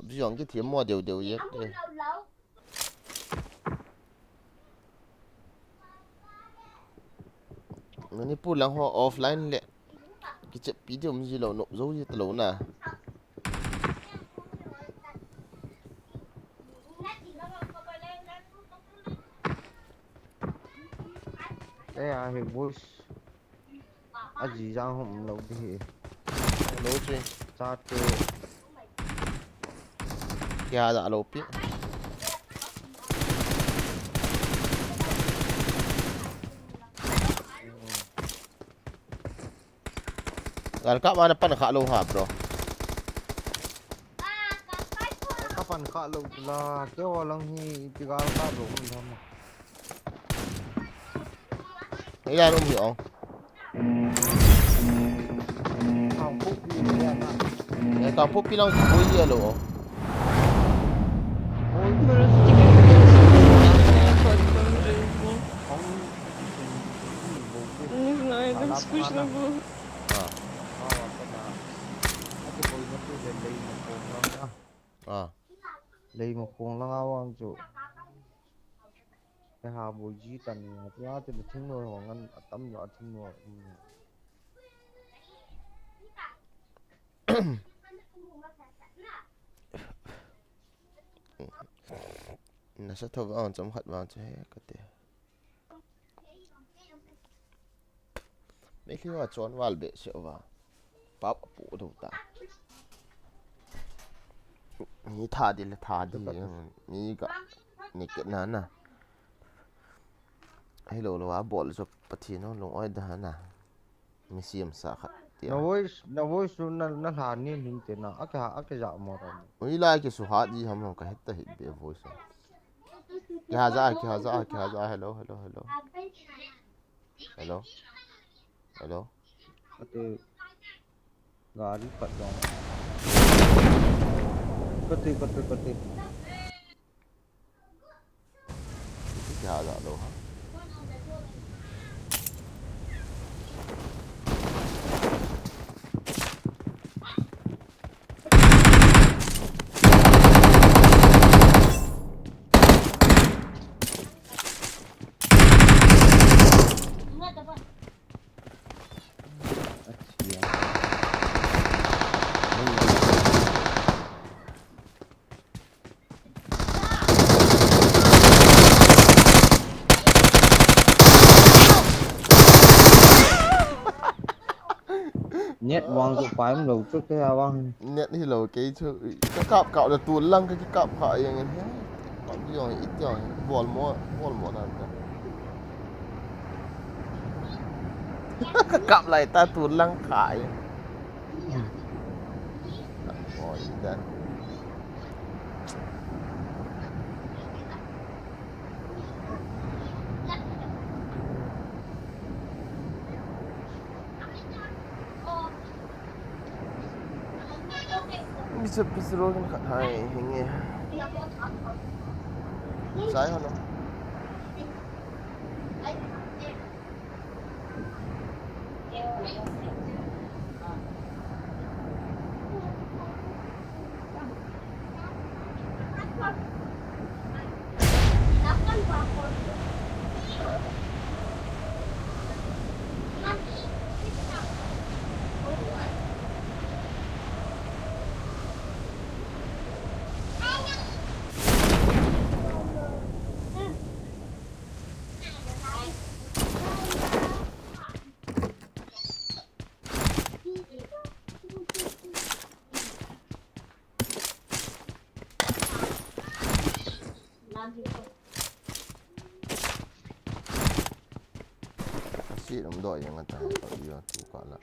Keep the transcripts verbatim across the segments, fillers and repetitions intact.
PUBG jong kithem mo deu deu jeng te. Manipur lang ho offline le kichepi deu um ji lou, nop jou ji talou na. Eh, a hi boys. Aji jang hom lou di hi. Lou chu. Chate. Kya da lou pi. Gal kap ma na pan kha lou ha, bro. Ka pan kha lou la, keiho lang hi ipi gal kap lou hom tham. Hei, ya lum hi ong. Kangpokpi le ya na. Eh, Kangpokpi lang boi ya lou ong. Ой. Просто тебе интересно, я так там живу. Ой. Не знаю, там скучно было. А. Ah. Lei ma khong lang a vang chu. Keiha boi ji tan na, tia te thing noi ho ngan atam lo a thing noi. Nasa tho vang chom khat vang chu he ka te. Meitei ho chon val behseh uva. Pap apu dou ta. Mi tha di le tha di, mi ga ni ke na na. Hi lo lo a bol jo Pathen ho lung oi da na. Mi siam sa khat tia. Na voice, na voice chu na, na hla ni ning te na. A ka, a ka ja mo ra. Ui lai ke su ha di ham ka het ta het be voice. Kiha ja, kiha ja, kiha ja. Hello, hello, hello. Hello. Hello. Kati gari pat dong. Kati, kati, kati. Kiha ja lou ha. Net vang chu pai um lou chu kei a vang. Net hi lou kei chu. Ka kap kap le tun lang ka kikap kha jeng in he. Kap jong i tiang bol mo, bol mo na ta. Ka kap lai ta tun lang kha jeng. Oi, dan. Bisa, bisa rogan khat hai, hinge. Sai ho no. Asi lam doi yang ata ka iyo tu ka la.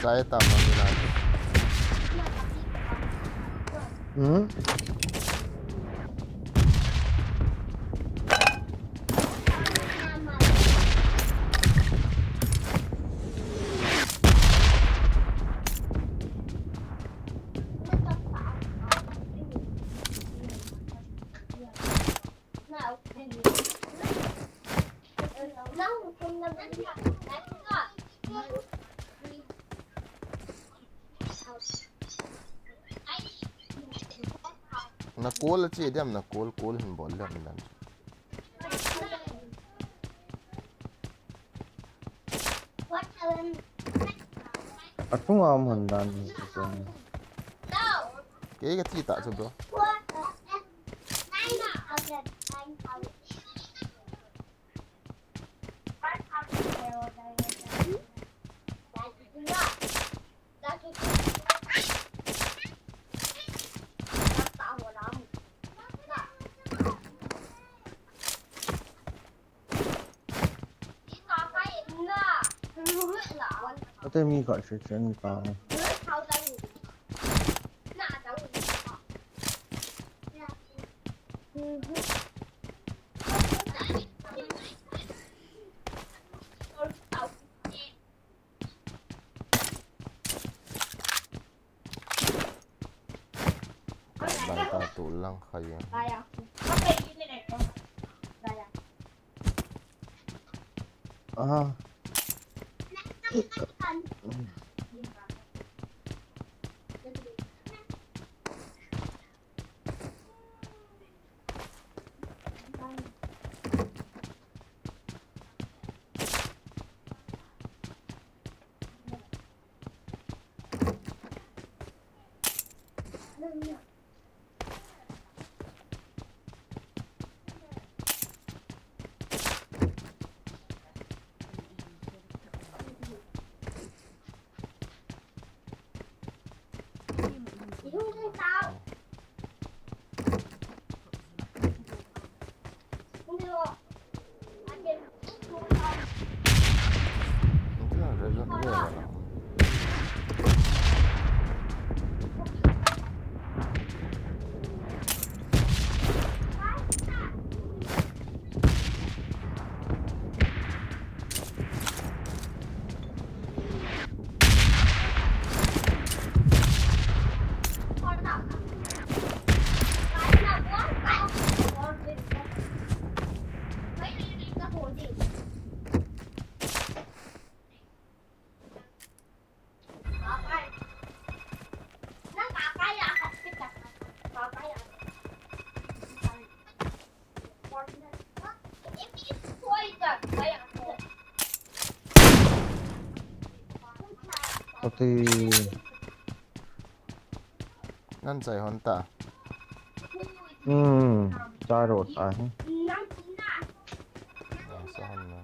Chai ta ma ni na. Hmm? Na call a che diam, na call, call hin bol diam dan. Athung a um hon dan ni. Kei ka che ta chu, bro. Ate mi khat che chen ta. Bang ta tu lang kha ya. Aha. Ati. Nan chai hon ta. Hmm, chai ro ta hi. Ah, sa hon na.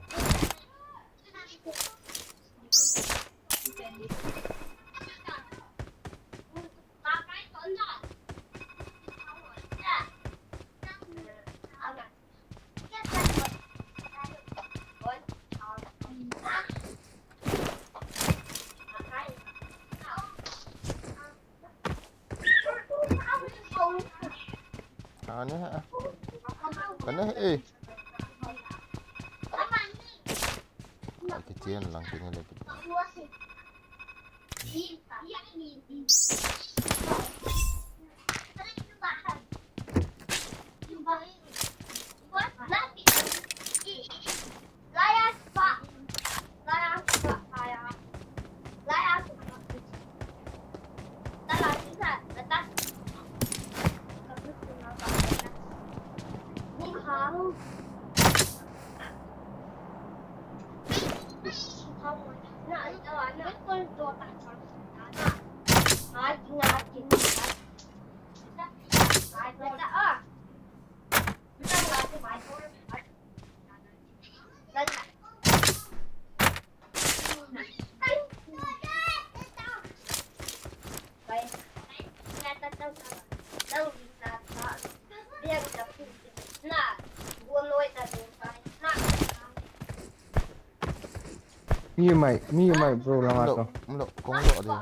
Aneh, ah. Aneh, eh. Lagi tian lang kini lagi. Mi mai, mi mai bro langa to. Lo, lo, kong lo de.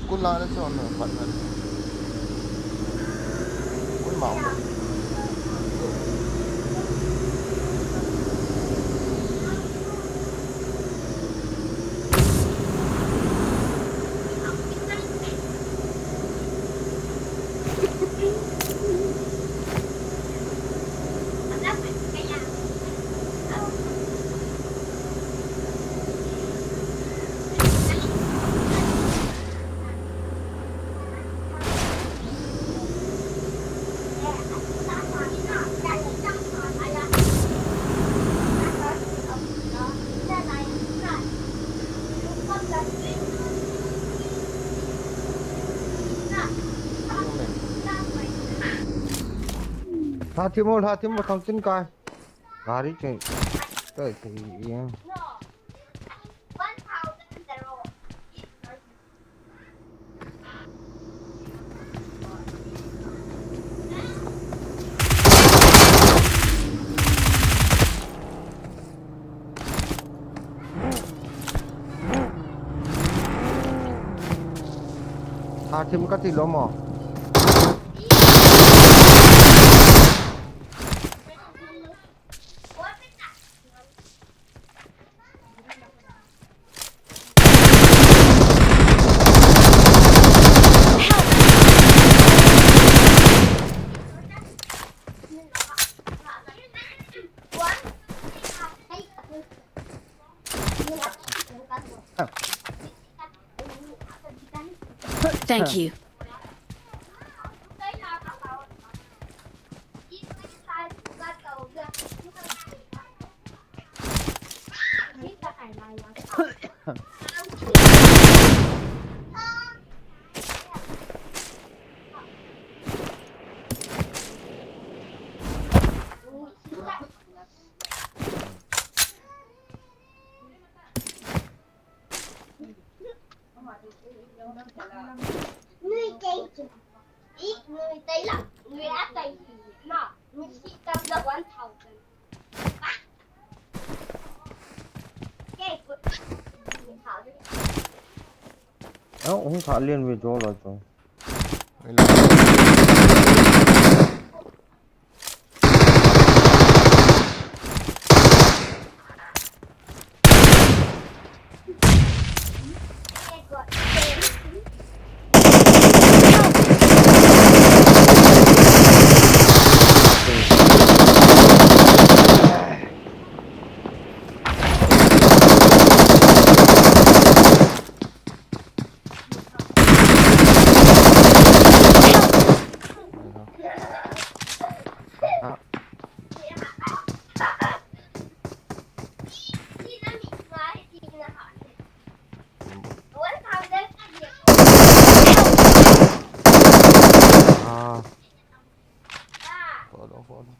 School la na chon na pat na. School ma. Hla thim o, hla thim o, thang tin kai. Gari chei. Kai chei. Hla thim kati lou mo. Thank you. Ơ, hung thah lien ve jo lo jo. Ah. Follow, follow.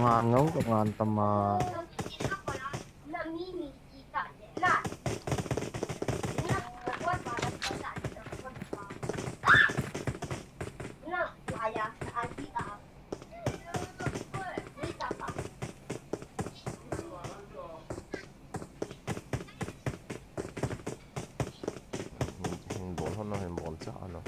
Ngan ngau ka ngan tama. Hin, hin bol hon lo, hin bol cha lo.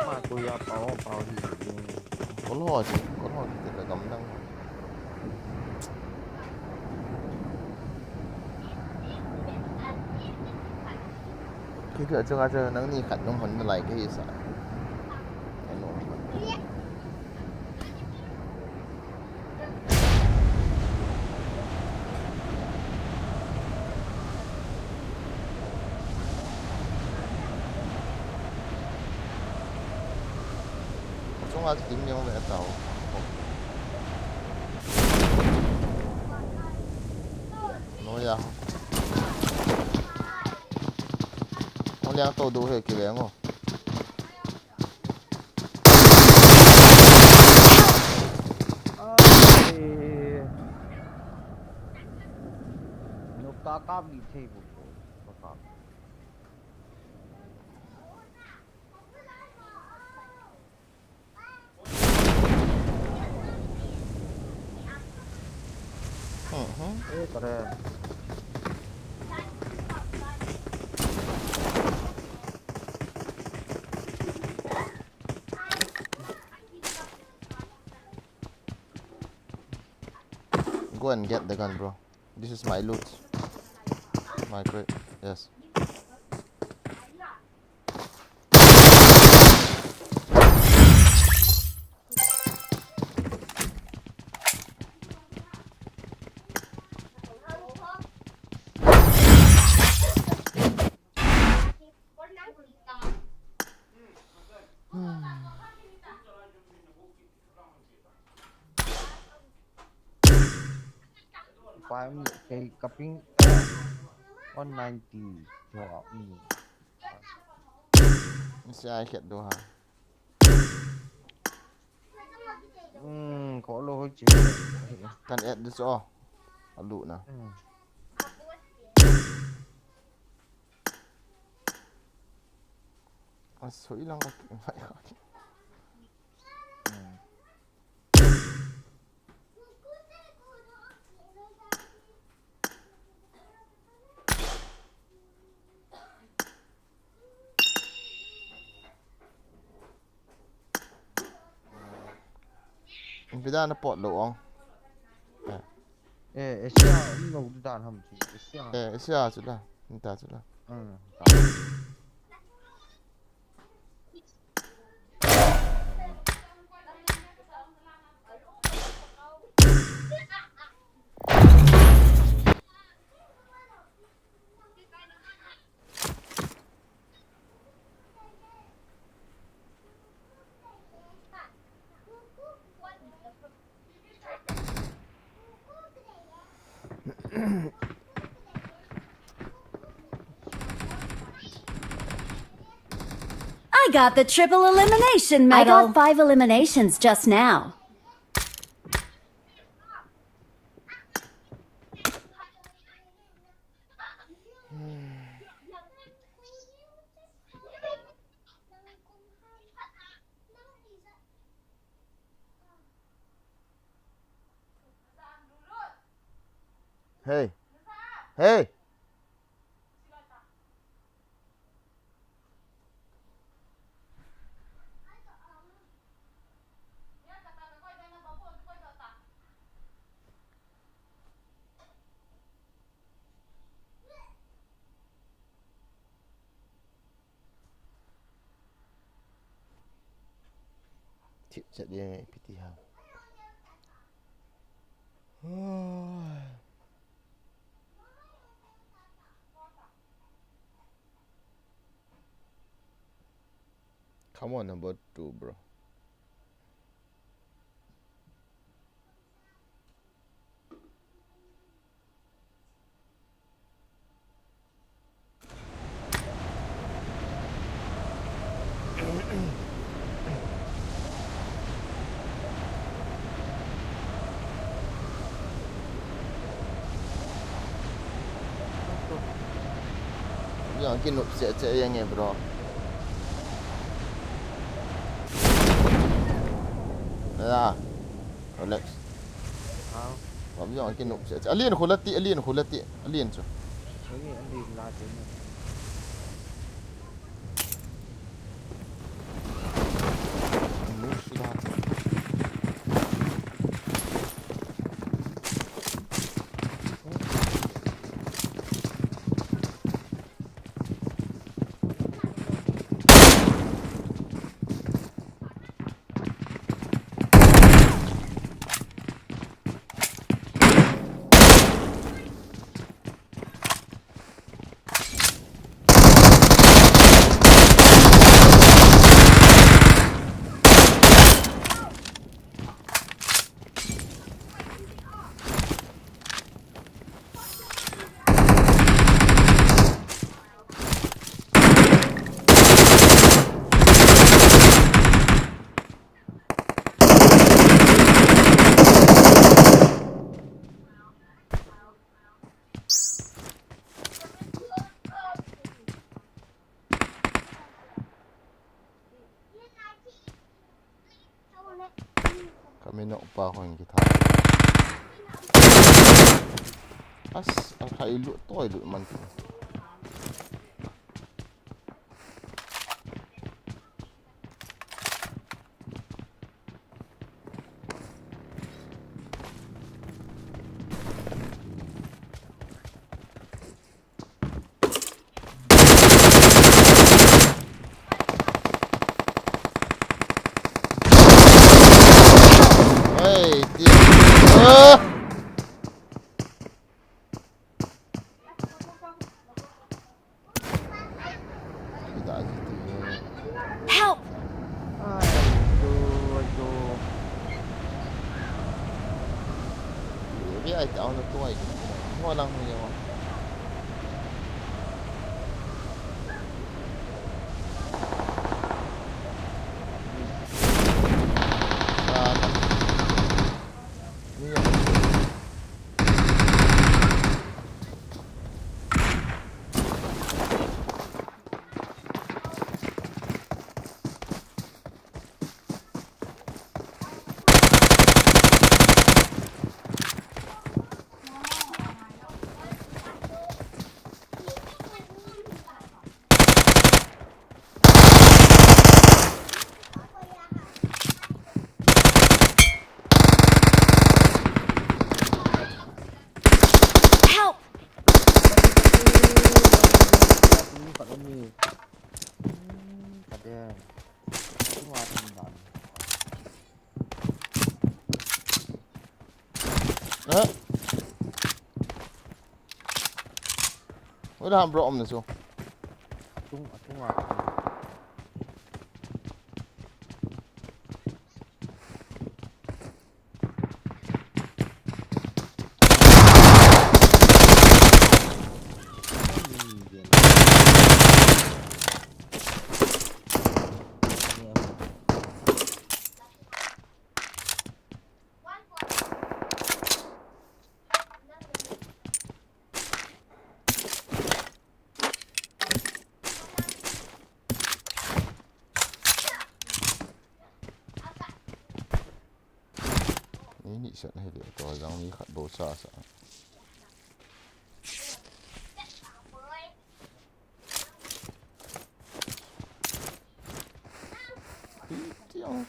Ma, kuya pao, pao hi. Kol ho ji, kol ho ji, te ka gam dang. Kei ka chunga chu nangni khat nom hon nalai kahi sa. Ka nom hon. Chunga chu dim jong ve tao. Ya. Ong liang to do he ki ve ngo. Ai. Nuk ka kap di thei bu. Ka kap. Mhm. Eh, kare. Go and get the gun, bro. This is my loot. My crate. Yes. Pai um, kei kaping, eh, one ninety. Jo, um. Sia khet do ha. Hmm, ko lo ho che. Kan et du cho. Alu na. Hmm. Asoi lang ka ki, mai ka ki. Hmm. Vida na pot lo ong. Eh. Eh, Asia um lo dan ham chi. Asia. Eh, Asia chu la. Nita chu la. Hmm. I got the triple elimination medal. I got five eliminations just now. Hey. Hey. Thip chet ding e, piti ha. Come on, number two, bro. Jong kinup seh seh jeng e, bro. Ya. Relax. Hao. Bom jong kinup seh seh. Alien khu la ti, alien khu la ti, alien chu. Alien, alien la ti ni. pa hon kitha. As, a khai lut toi lut man. Hey, dear. Ah! Help! Ai, tu, ai, tu. Ui, ai, tao na tu, ai. Mo lang mo yawa. Help! Eh? Oi, dah bro, om na so. Tung, tung ah. Ni ni sat hile to jang ni khat bou sa sa. Hi ti ang.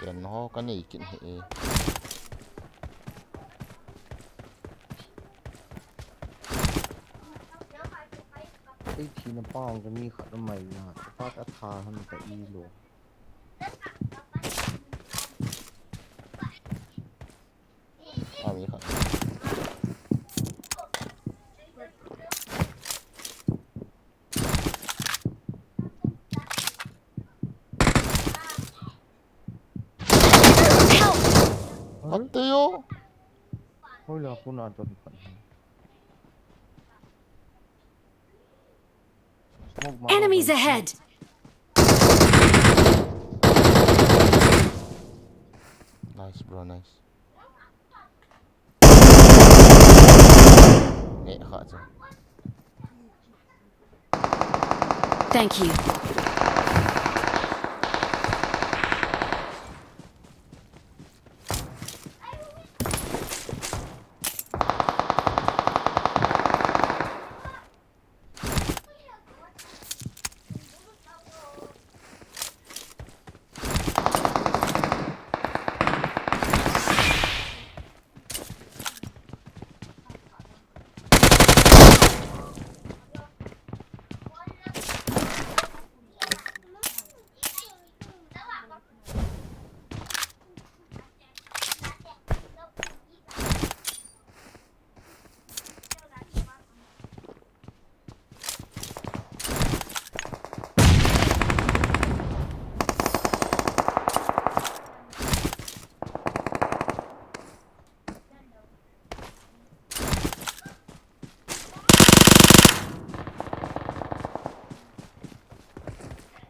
Ken ho ka nei kin he e. Ei thina pa ang ka mi khat mai na. Ka pa ka tha han ka i lo. A mi khat. Help! Ate yo. Hoi la, kuna to di pan. Smoke ma. Enemies ahead! Nice, bro, nice. Nge kha chu. Thank you.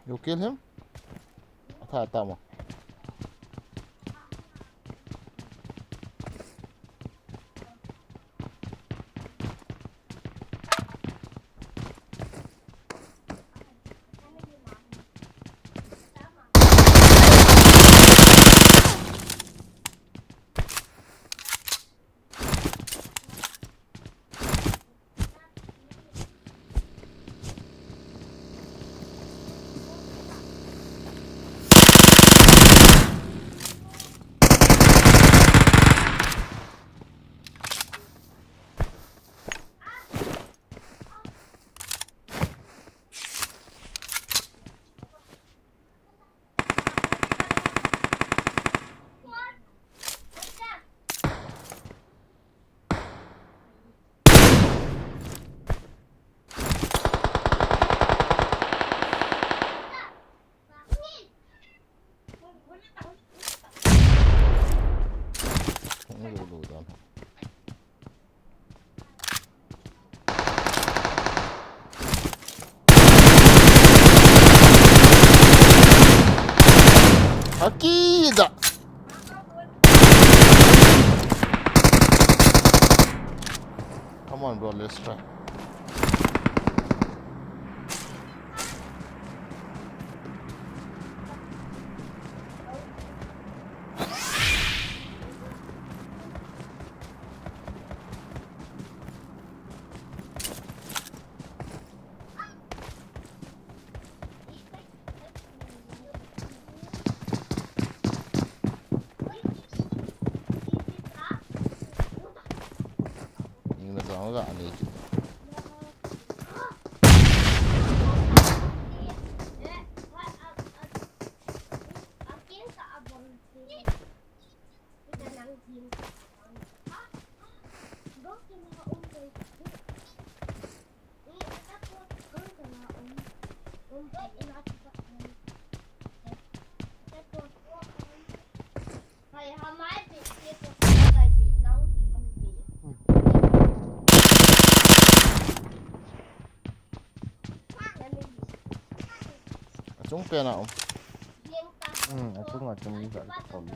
You kill him? Atha tamo. Akida. Come on, bro, let's try. Ing na chang ga ni. Achung pen a um. Hmm, achung, achung, achung.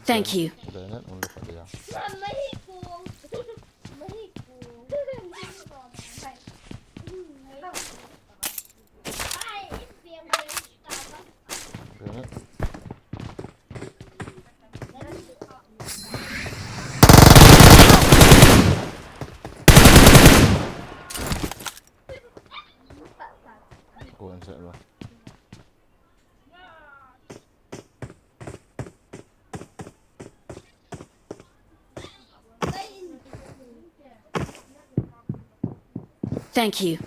Thank you. Thank you.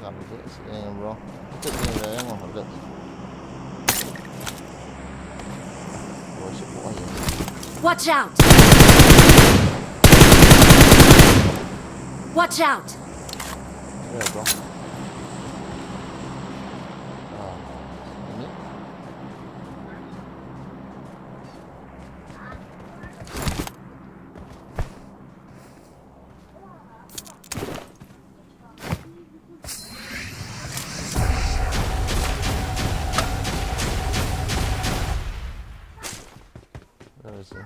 Ngam deh si, eh, bro. Kita kena yang ngam deh. Bro, si po aja. Watch out! Watch out! Ya, bro. Ah, ini. Where is he? No,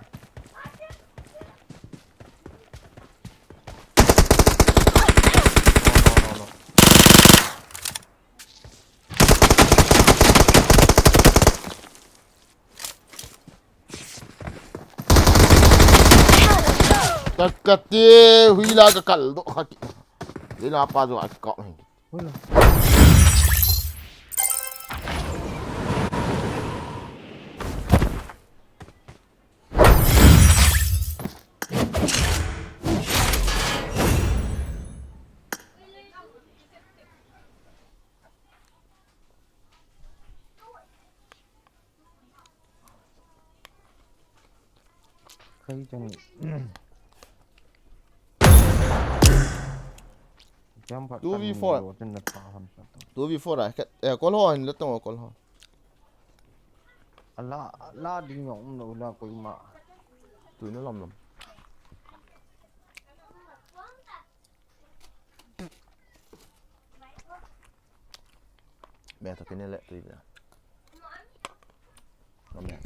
no, no, no. Ka, ka te, hui la ka kal doh kha ki. Hui la pa jo a ki kap hen. Hui la. Kai chang. Jam phat two v four. Kan ni lo, ten na pa ham sa to. Two v four a, ka, eh, kol ho hin le tong kol ho. Ala, la ding yong um lo la koima. Tu na lom lom. Mẹ, tao cái này lẹ tùy vậy. Nó mẹ.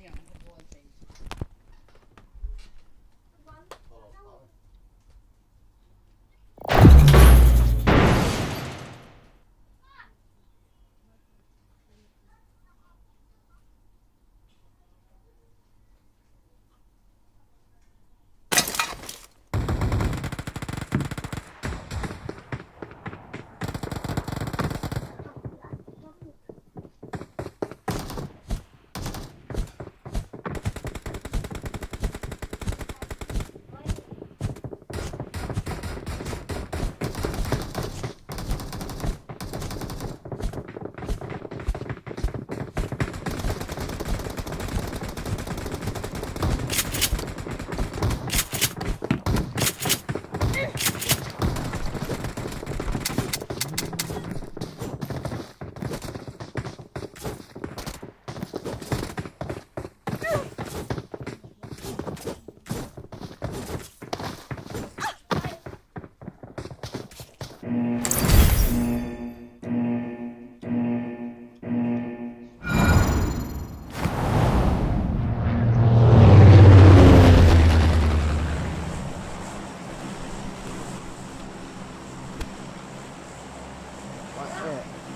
Wa e,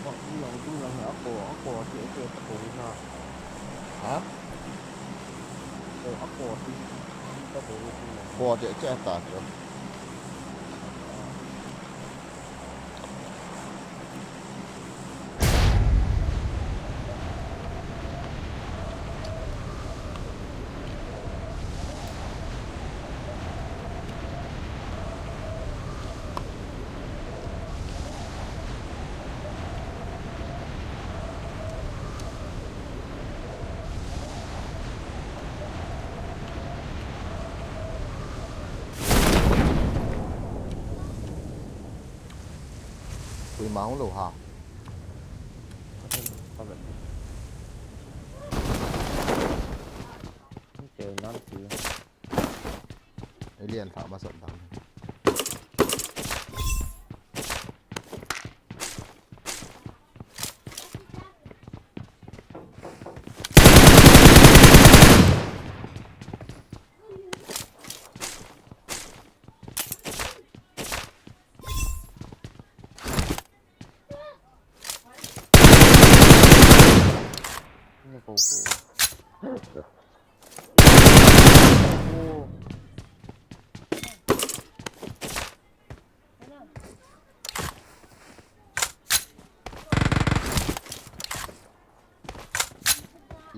wa ni long tu lang a ko, a ko ti ti ta ko na. Ha? Ko a ko ti ti ta ko ni tu. Ko ti ti ta ko. Koima hung lou ha. Ka vet. Hung tel nan ti. Alien lha masat dang.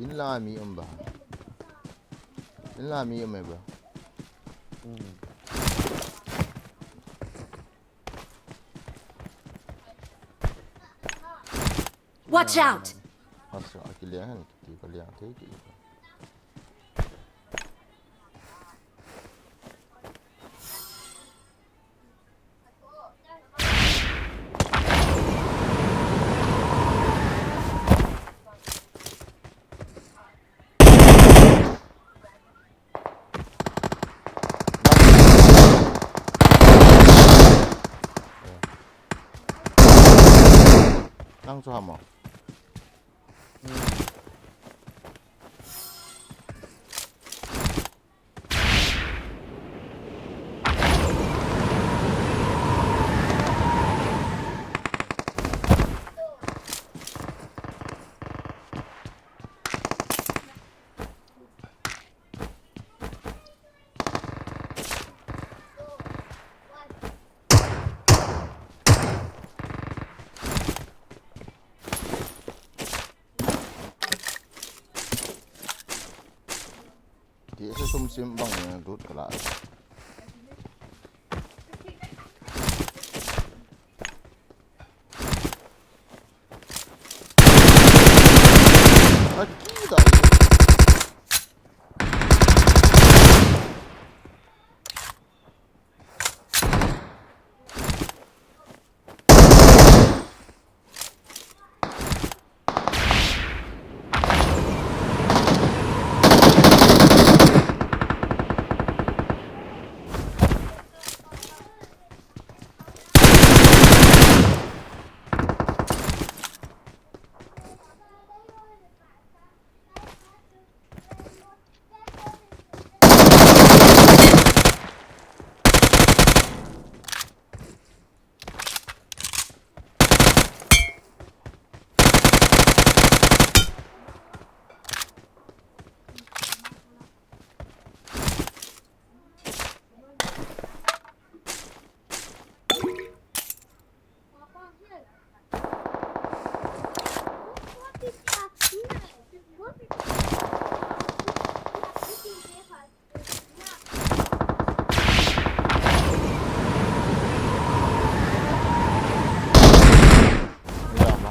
In la mi um ba. In la mi um e ba. Hmm. Watch out! Asa, akiliang han, kiti ko liang thei ti. Nang chu ham mo? Ti se sum sim bang ne lut kala. Aki da.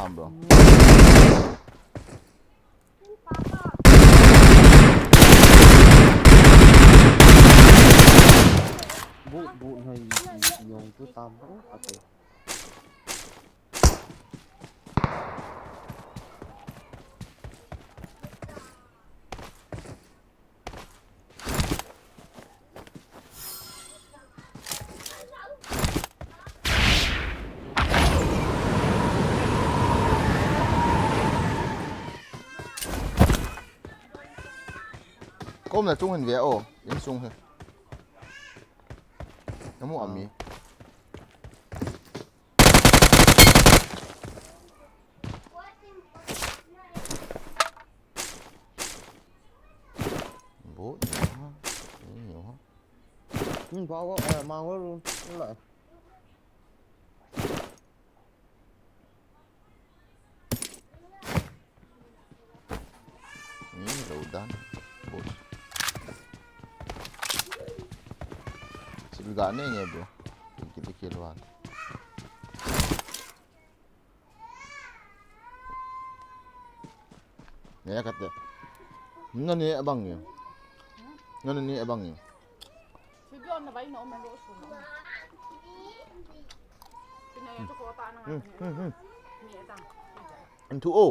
Paham, bro. Bu, bu, noi, yong tu tam, oh, okay. Pom na chung hin ve o, insung hi. Namu ami. Bo ni ha, ni ha. Hmm, ba wa, eh, ma wa ru, la. Ni lo dan. Bo. Sil ga ne nge bo. Kin kin kin lo. Ne ka te. Nani abang ni. Nani abang ni. Hmm, hmm, hmm. Into o.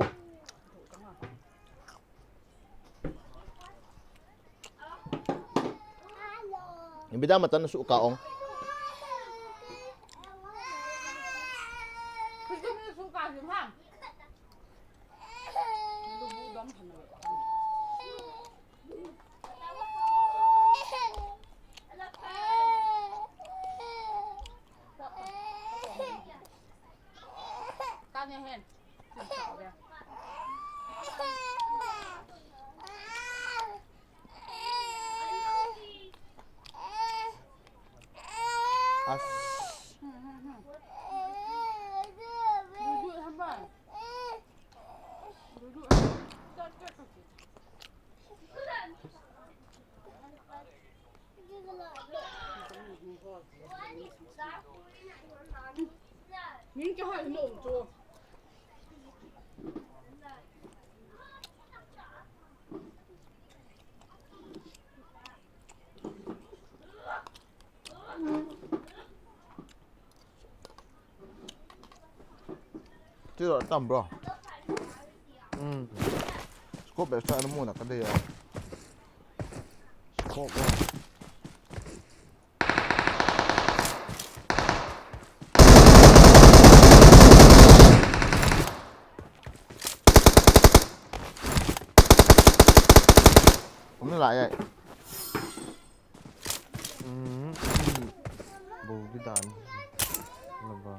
Bida matan suka ong. Ti lo tam bro. Hmm. Scope extra na muna ka dei ya. Scope bro. Kum la ya. Hmm. Bo di dan. Laba.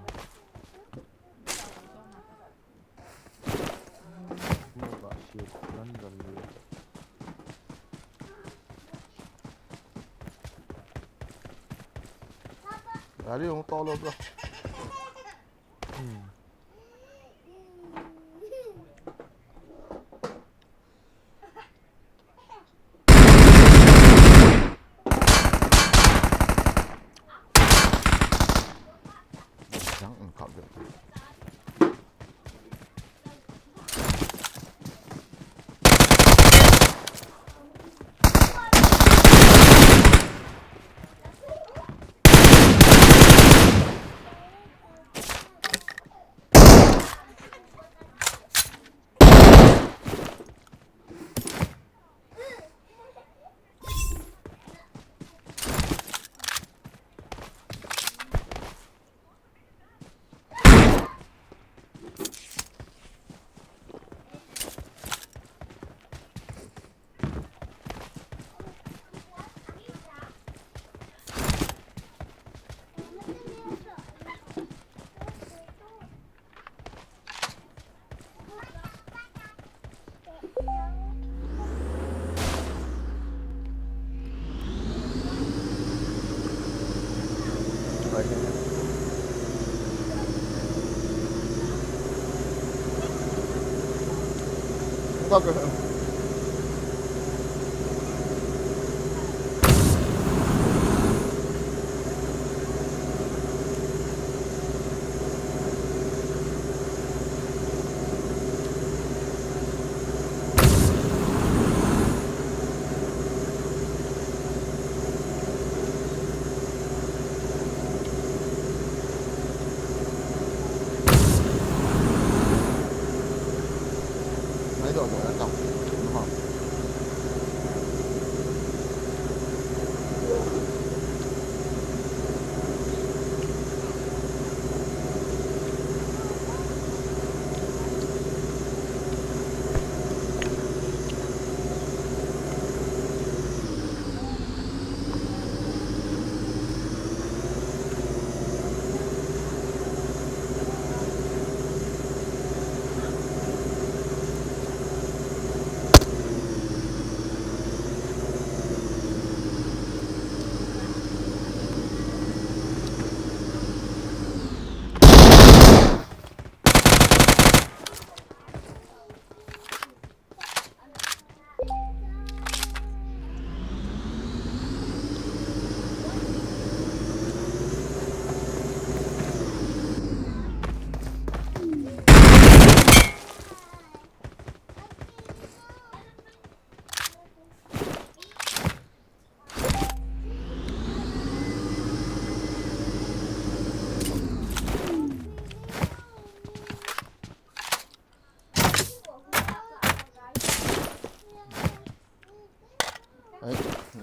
Gari hung to lo bro. Hmm.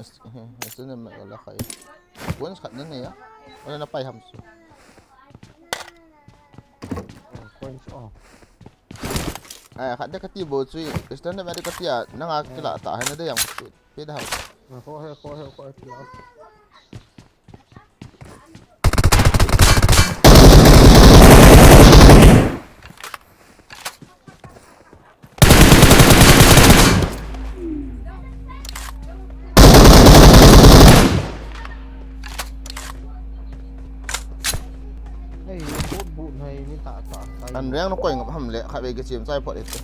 He, he, sine me la khai. Coins khat na nei a. Ole na pai ham su. Coins, oh. Ai, khat de kati bo chui. Standard me de kati a, nanga kila ta, hai na de yang chui. Pe da ham. Ko he, ko he, ko he, kila. An reng no koi ngap ham le, khat vei kichem chai phot ite.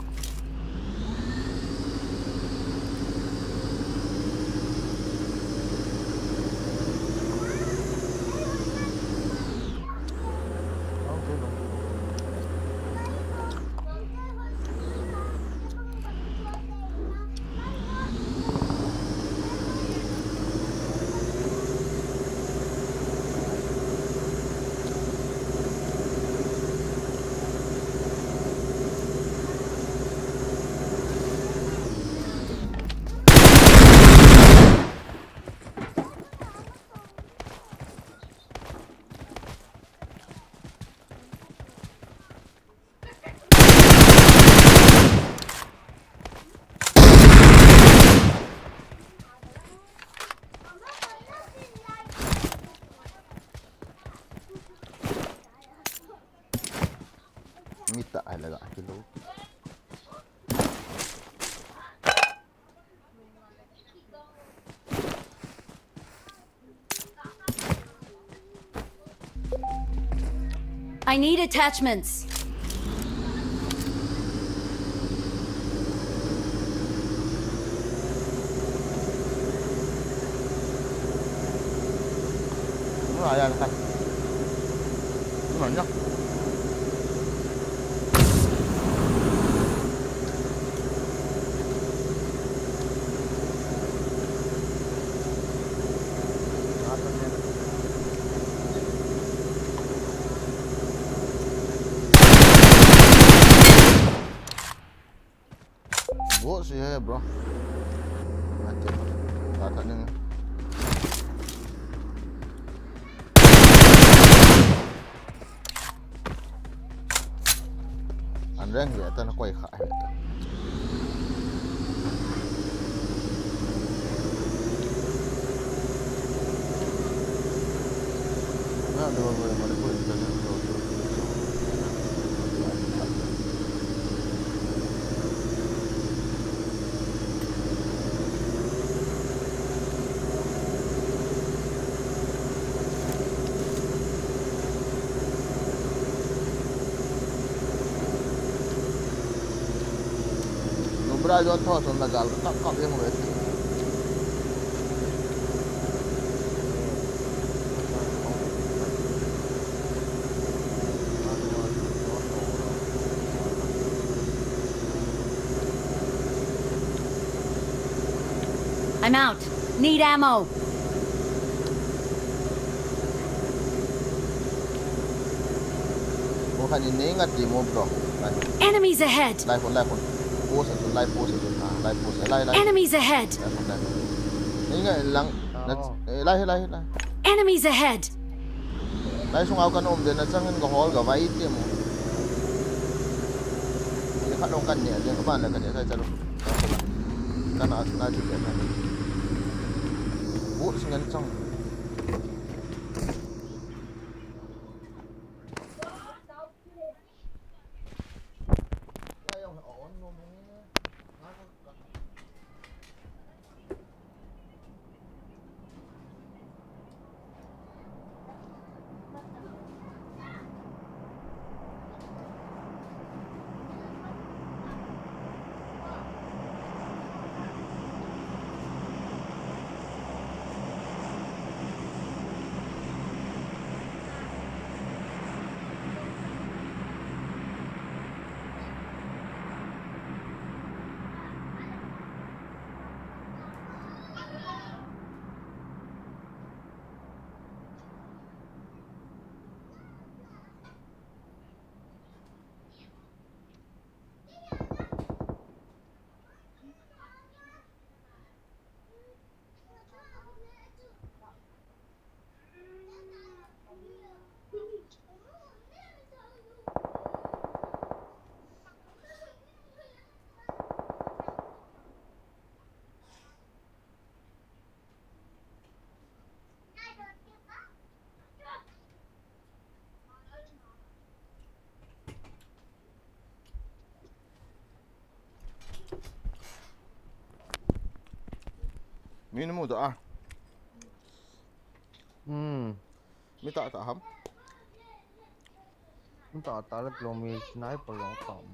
Mita ai laga kilo. I need attachments. Wala yan kan. Ano yan? Bot si he, bro. Ate. Tata ning. An reng hi atan koi kha hi atan. Nubra jo tho son la gal kap kap yang ve. I'm out. Need ammo. Ko khan in nei nga ti mo, bro. Lai. Enemies ahead. Lai kon, lai kon. Post a chun, lai post a chun. Ah, lai post a, lai, lai. Enemies ahead. Lai kon, lai kon. Nei nga lang. Na, eh, lai, lai, lai. Enemies ahead. Lai sunga kan um de na chang in ka hol ka vai ti mo. Ye khat long kan ne, de ka ban la kan ne sai chalu. Ka na, na ti ka na. Bu singan chang. Min mu ta a. Hmm. Mi ta ta ham. Mi ta ta la kilometer nai pa long tam.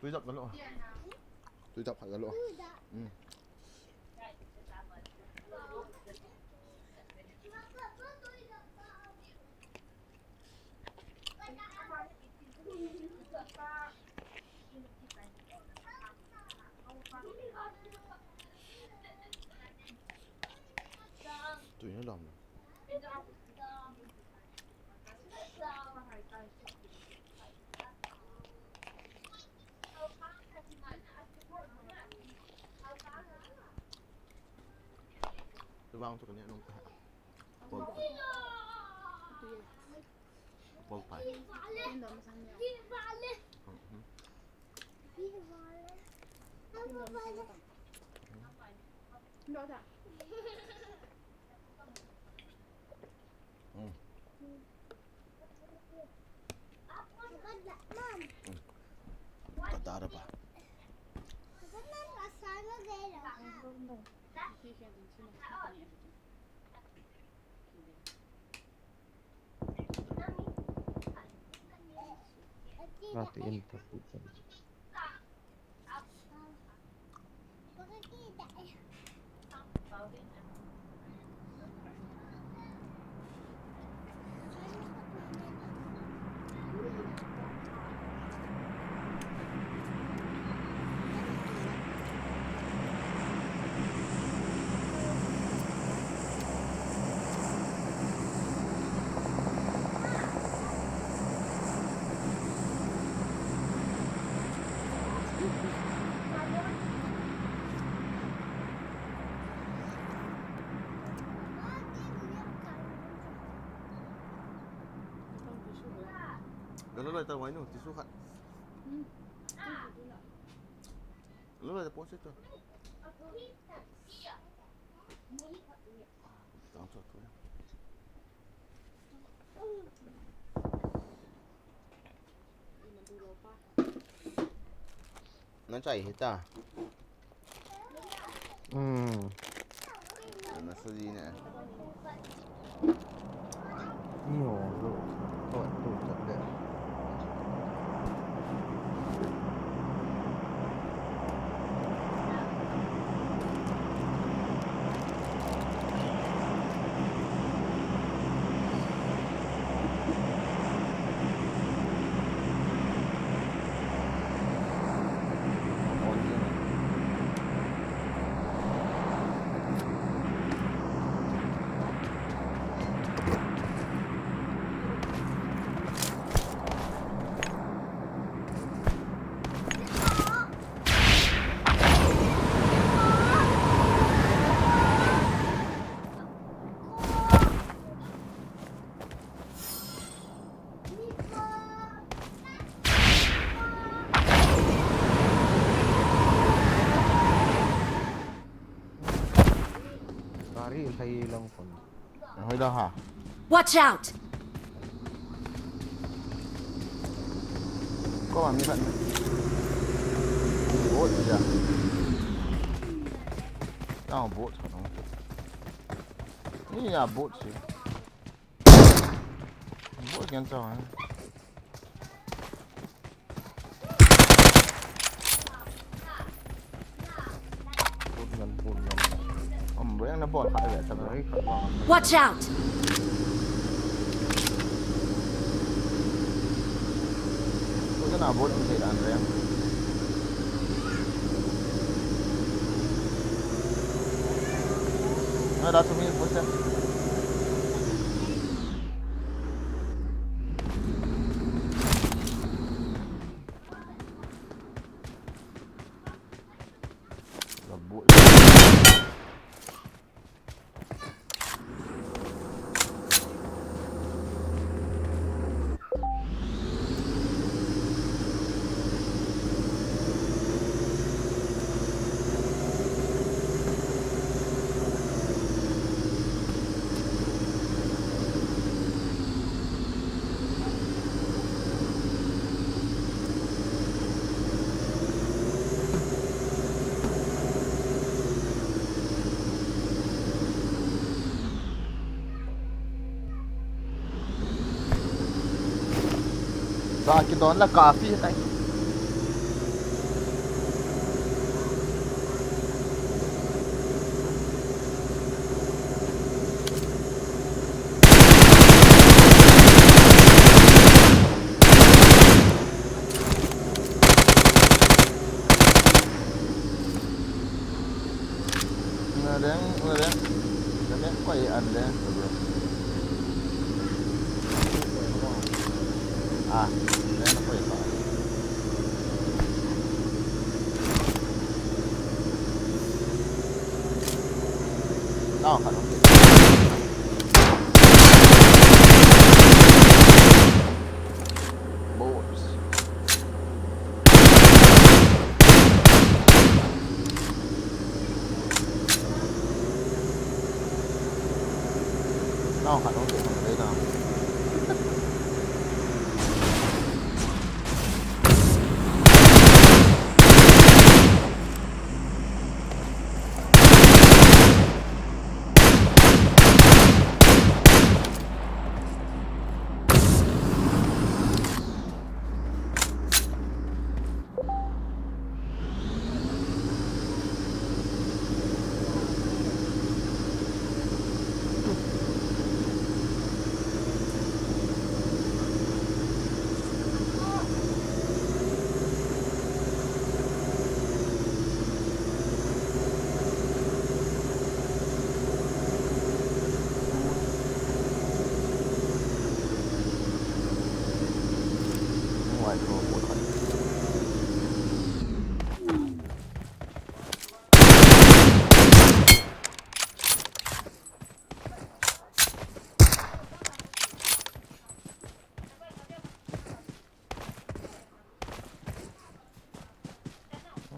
Tui dap ka lo. Tui dap ka lo. Tui na dam. Tubang tu kena nung. Bol pai. Bol pai. Patara pa. Nati in tapi. Galo lai ta wai no, tisu khat. Galo lai ta po se to. Tang to to. Nang chai hita. Hmm. Nang sa di na. Ni ho lo. To to to de. Gari lhai lang kon. Hoi da ha. Watch out! Ko ma mi khat. Boat ja. Tao boat khat. Ni ya boat si. Boat kan tao ha. Reng na bol kha ve ta mai kha ba. Watch out! Ko na bol um thei dan reng. Na da tu mi bol se. Sa kidon la kafi tai. Nga deng, nga deng. Nga deng koi an deng. Ah, deng koi pa. Tao kha dong. Boats. Tao kha dong, dong dei na.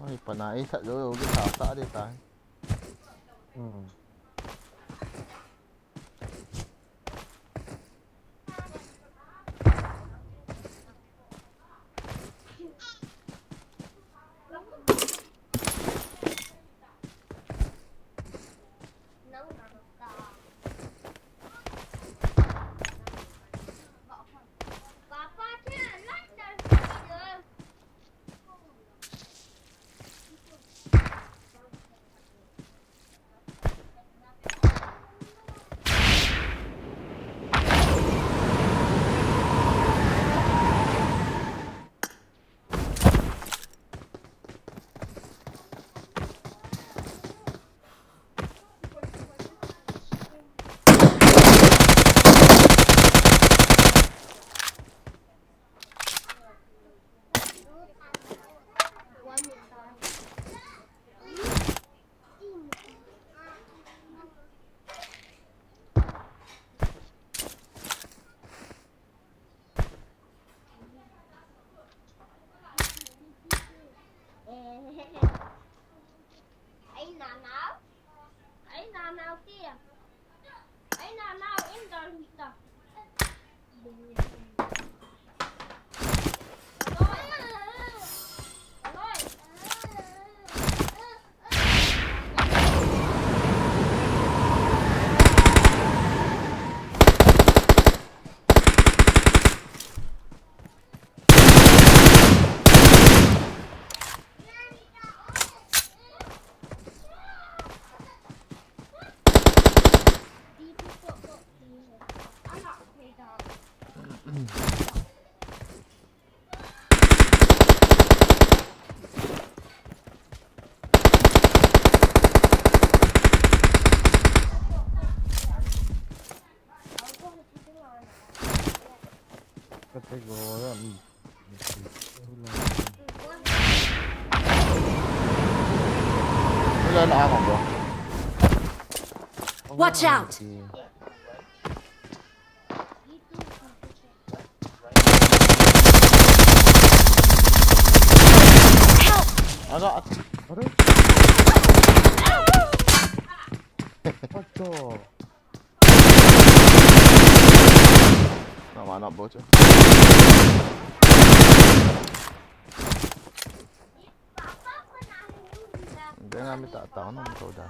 Oi, pana i that lou, lou, ki tha ta de ta. Hmm. Ai nanau. Ai nanau tia. Ai nanau in dal mita. Kate go ya, um. Wala na ako, bro. Watch out! Help! Aga, at, aray. Pato. Nama na bocha. Denga mi ta ta no to da.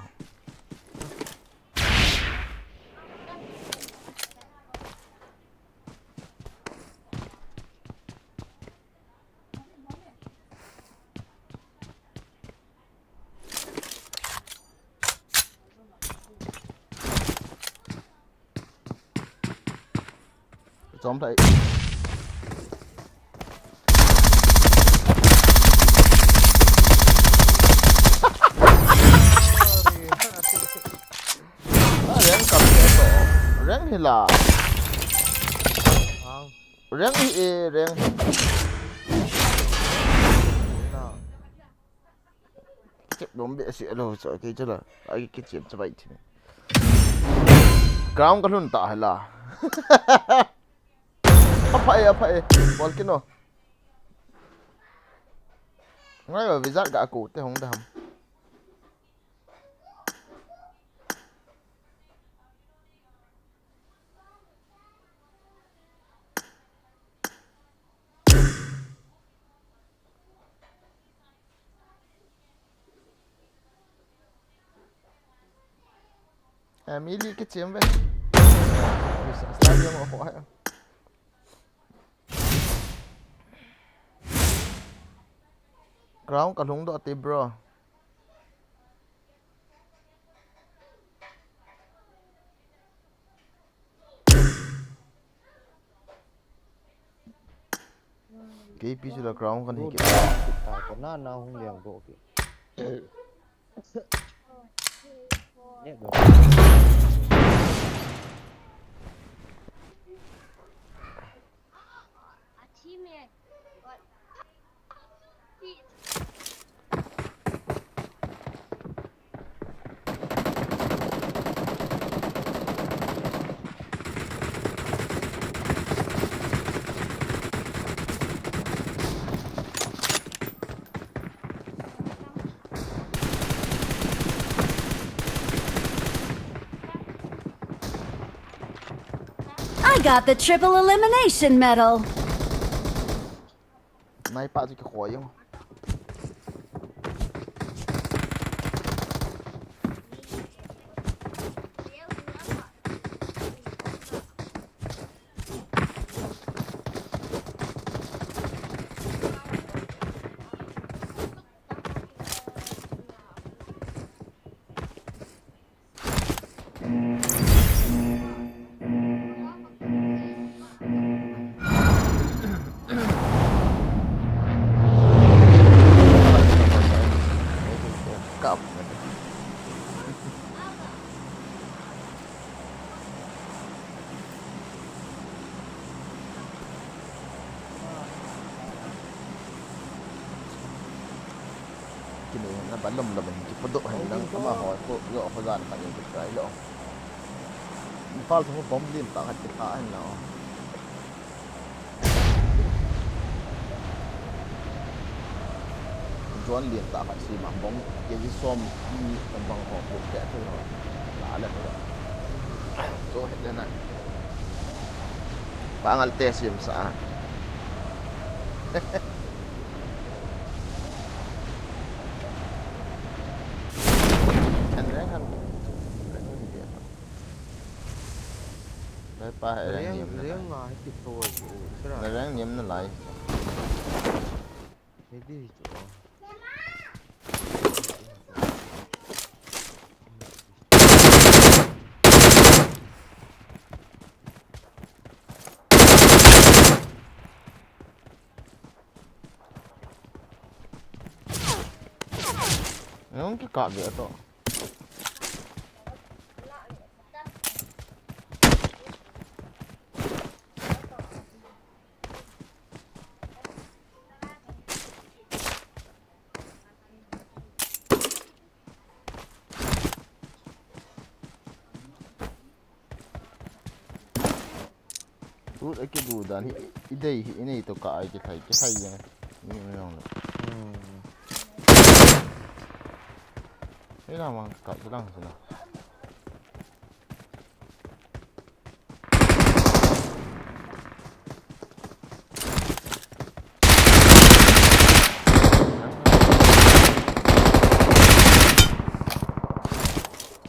Chom thei. Rank kam to. Rank hi la. Rank hi e, rank. Chep dom be si alo so ke chala. Ai ke chem chabai thi. Ground ka lhun ta hala. Apha e, apha e. Bol kino. Ngai ba vizat ga ko te hong da ham. Emily ke chem ve. Stadium a ho hai. Ground ka lhung doh te, bro. K P chu la ground kan hi ke. Ta ko na na hung leng go ke. Ne go. I got the triple elimination medal. Nai pa chu kikhoi jong. Kini na balum lum in kipudoh hen lang, amaho khu jo khu jan khat in kitry lou. Imphal thu bomb lien tah khat kitha hen lang. Drone lien tah khat sim a bomb K G som ni bang ho khu keh thei ho. La le ho. Cho het le na. Pangal te sim sa. An reng han. Reng ni dia. Lai pa hai reng Reng, niam na reng lai. Nga hi ti thoi ko, sira. Na reng niam na lai. He di chu. Nang kikap ve to. Tut a kidu dan hi, i dei hi, i nei to ka ai kithai, kithai jeng. Ni mi jong lo. Hmm. Ei na mang ka chu lang chu na.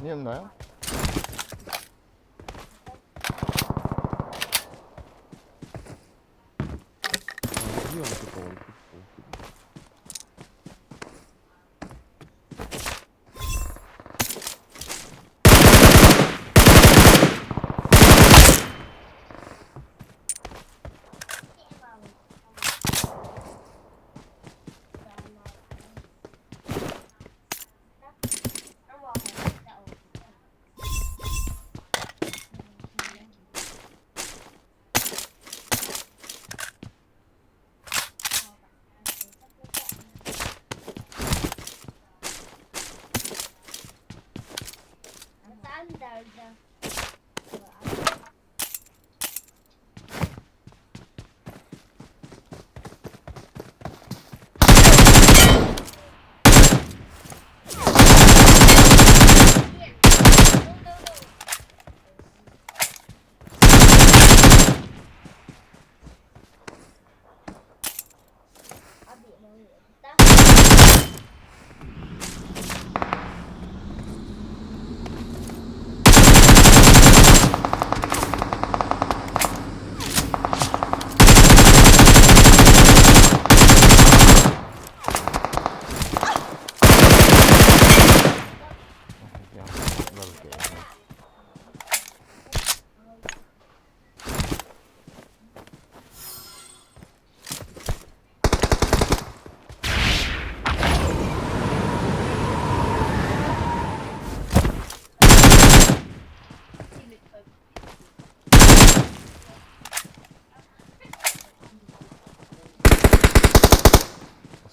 Ni em na ya?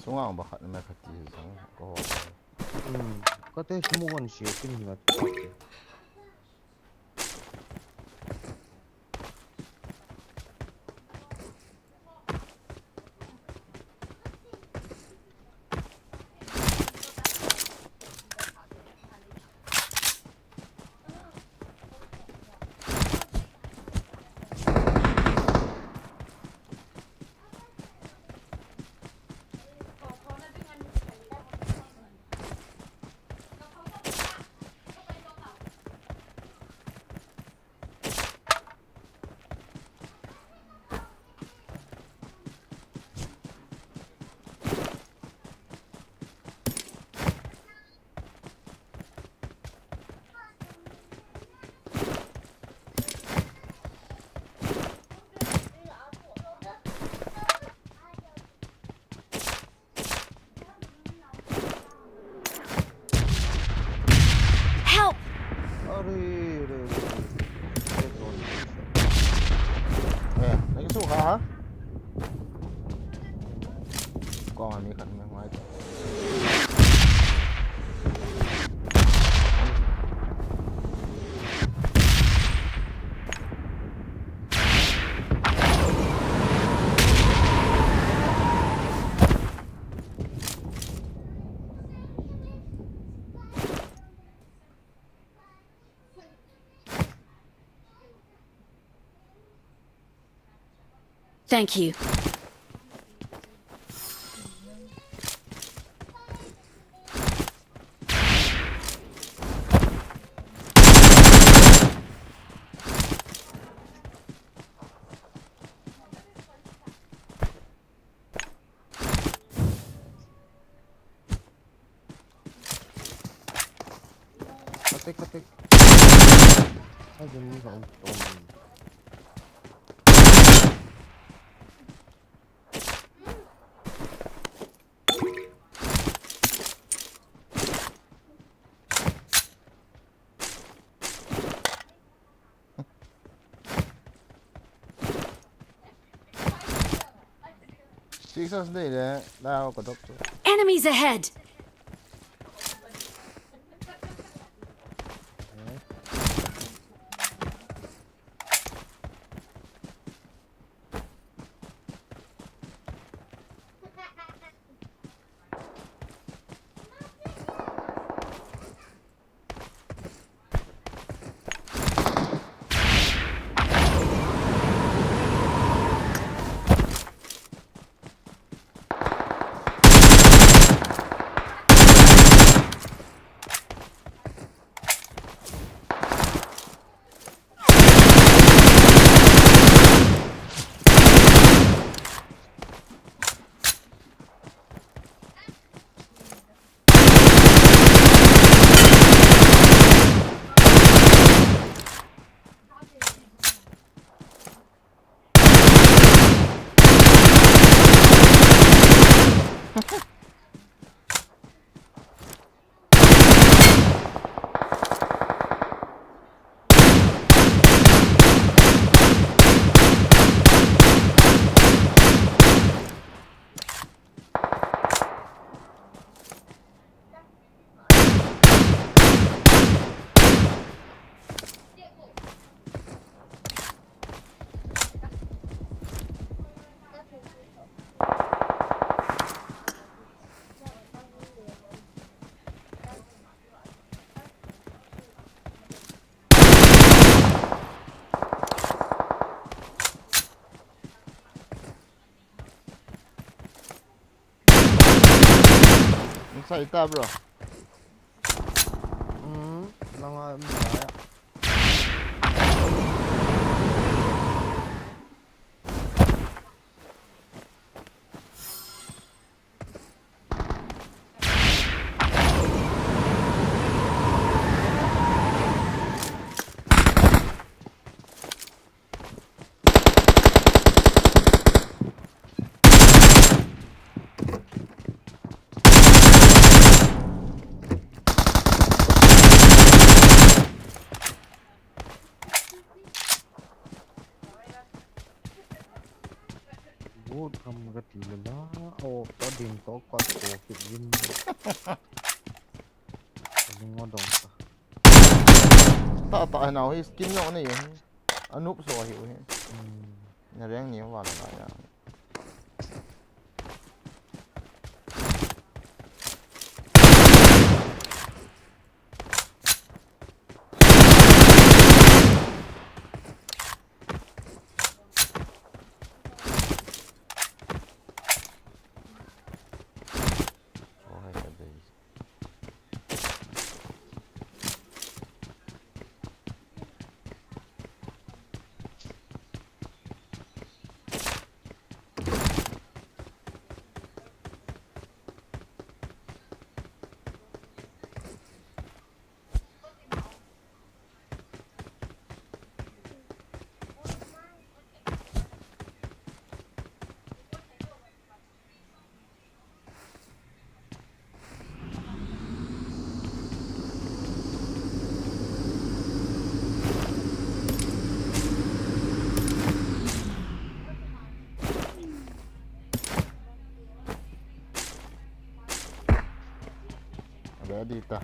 Sunga ang bakat na may katisan ko. Hmm. Kate sumukan siya, pinhingat ko. Help! Are, are, are, are. Eh, lagi suka ha? Kau ngambil kat mana? Thank you. Kate, kate. Ay, ganun ka ang tong. Six hours nei le, la ko dok tu. Enemies ahead! Inside ta, bro. Hmm, nanga, nanga. Bot ham kati le la, o, ta ding to kot ko kit jin. Ding o dong ta. Ta ta nau hi skin jong nei hi. Anop so hi u hi. Hmm. Na reng ni wa la ya. Ready ta.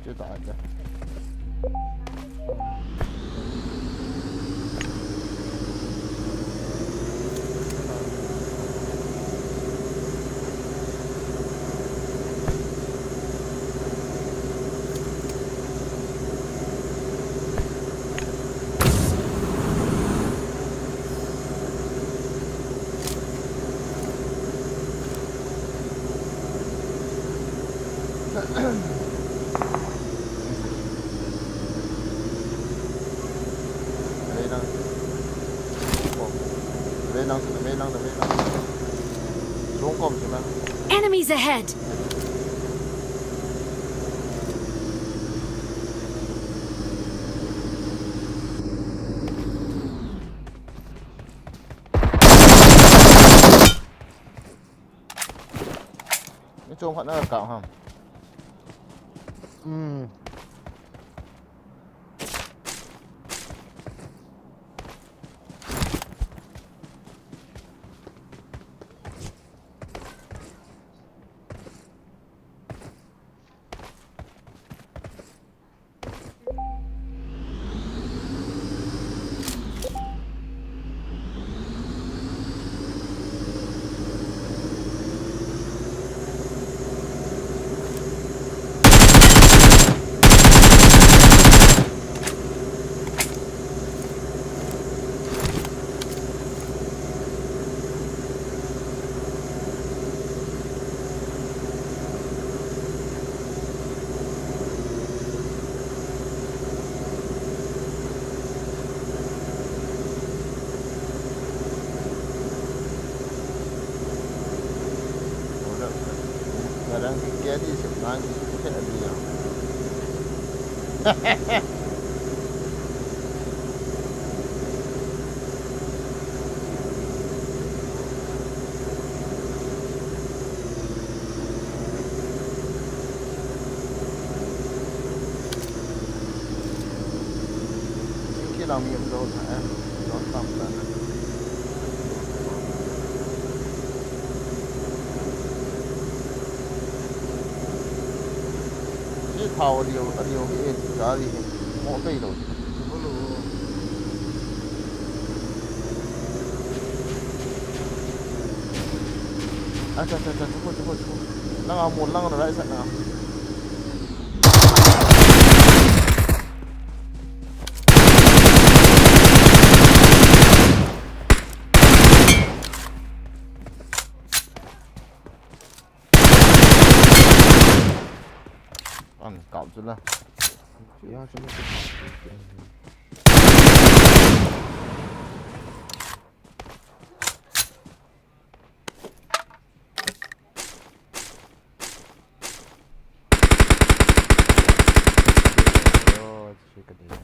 Chuta aja. Enemies ahead! Ni chom khat na kap ham. Hmm. Yang ki kedi sep nang ki sep kedi yang. Ki lang mi um do tha, eh. Do tam ta na. Che thao liu, a liu hi e, gari hi. Mo pei lo. Acha, acha, acha, chuko, chuko, chuko. Langa mo, langa na right side na. An kap chu la. Ya, chu ma chu. Oh, chu ka dei na.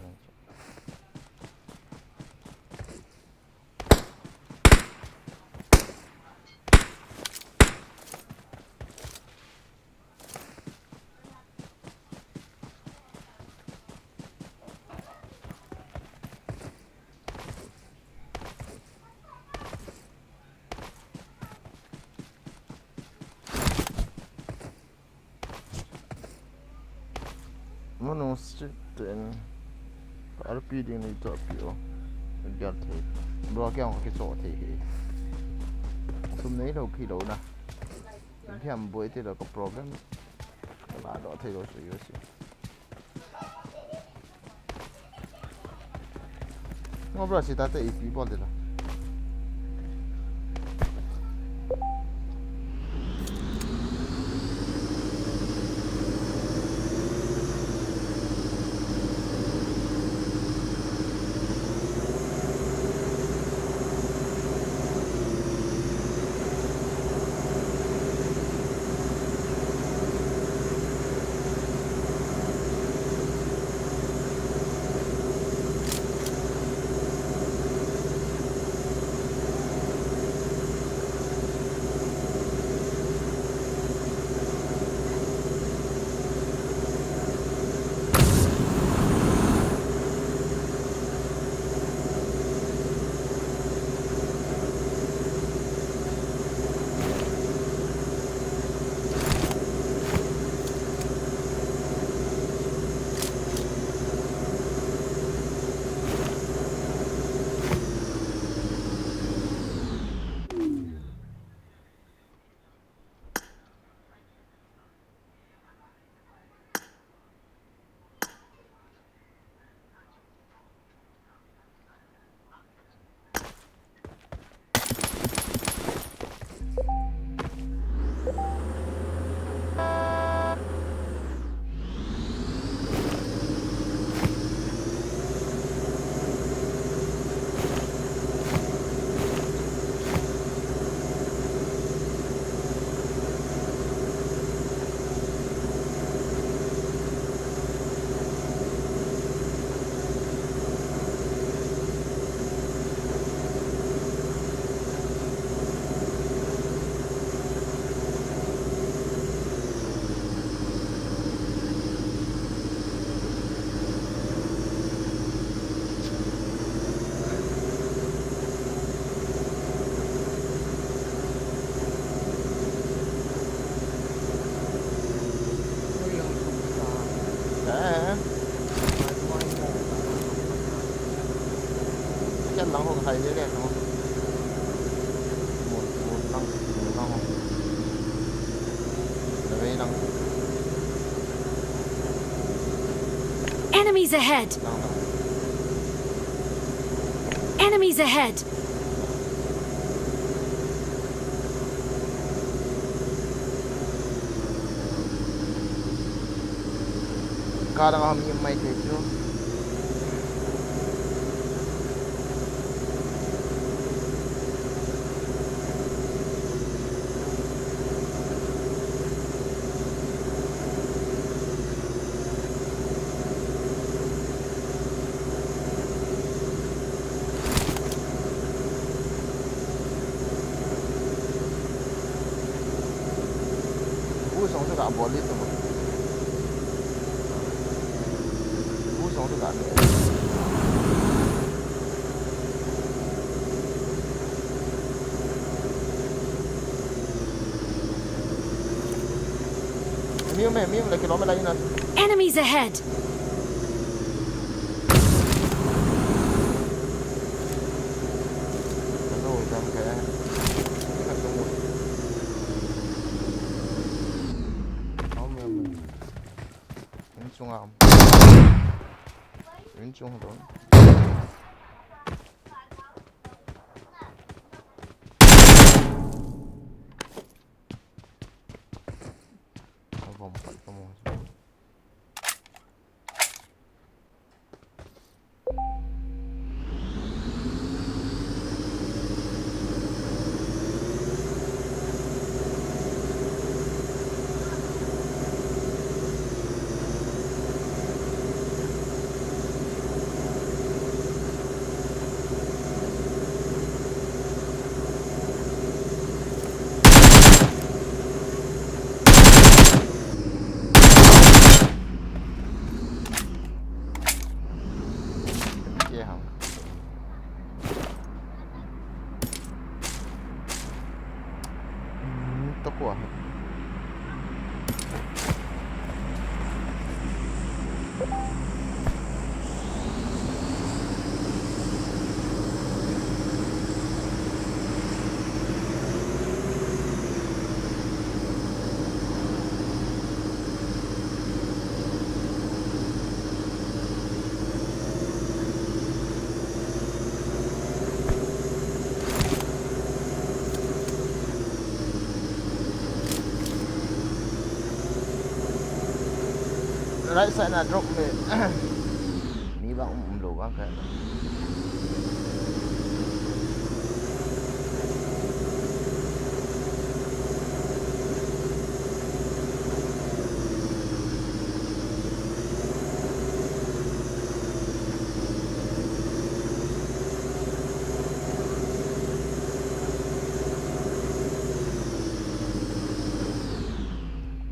Manu street ten R P ding nei to pi o. Gal thei. Bro, kya hong ki so thei he. Sum nei lo phi lo na. Thiam boi te lo ka problem. Ka la do thei lo su yo si. Ngo bro, si ta te ipi bol de la. Enemies ahead! Enemies ahead! Kadang kami mai thei chu. Ka bol le tu. Bu jong tu ka ne. Mi um e, mi um le kilometer ina. Enemies ahead! Hello, jam kaya. Khat jong. Aum e, aum e. Inchung a um. Inchung don. Avom pat ka mo. Kiham. Hmm, to kua. Right side na drop me. Mi bang um, um lou bang ka.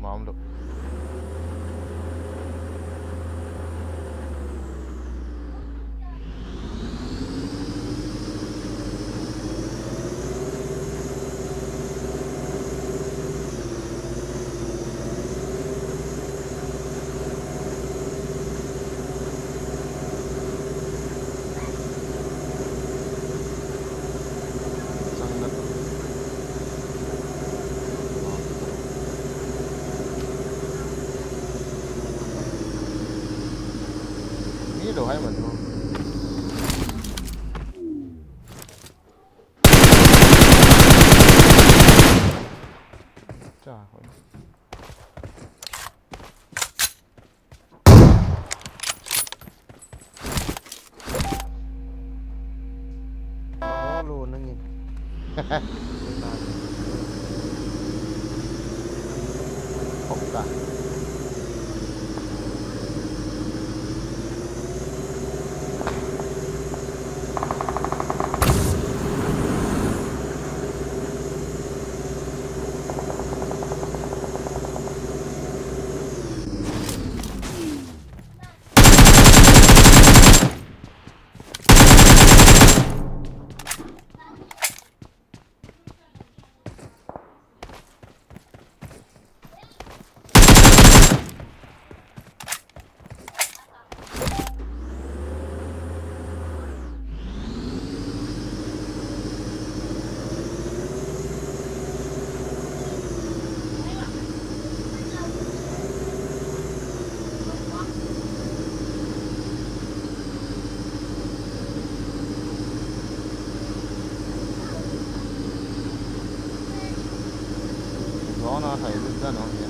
Mom look. Mi lou hai man ho. Cha hoi. Maholo nangin. Hop ta. Drone a thei lut dan hong hian.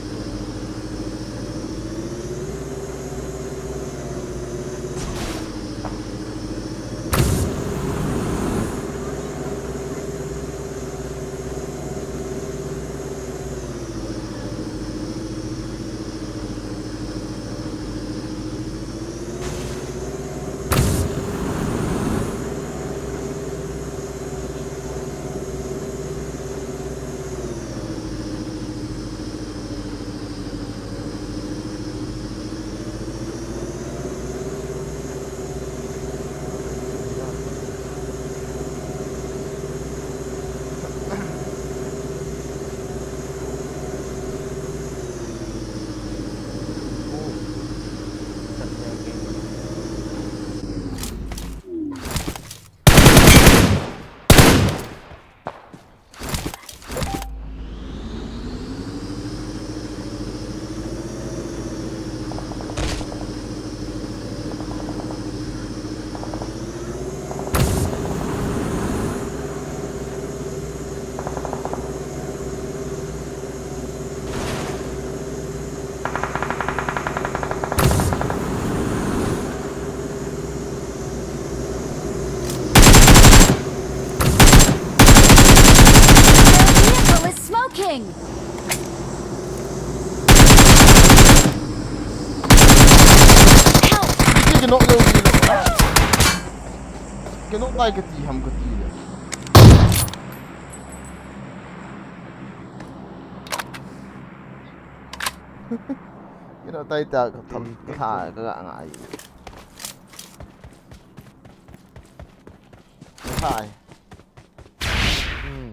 Help! Kino lo, kino. Kino tai kati ham kati le. Kino tai ta ka tham ka tha ka ga ngai. Hai. Hmm.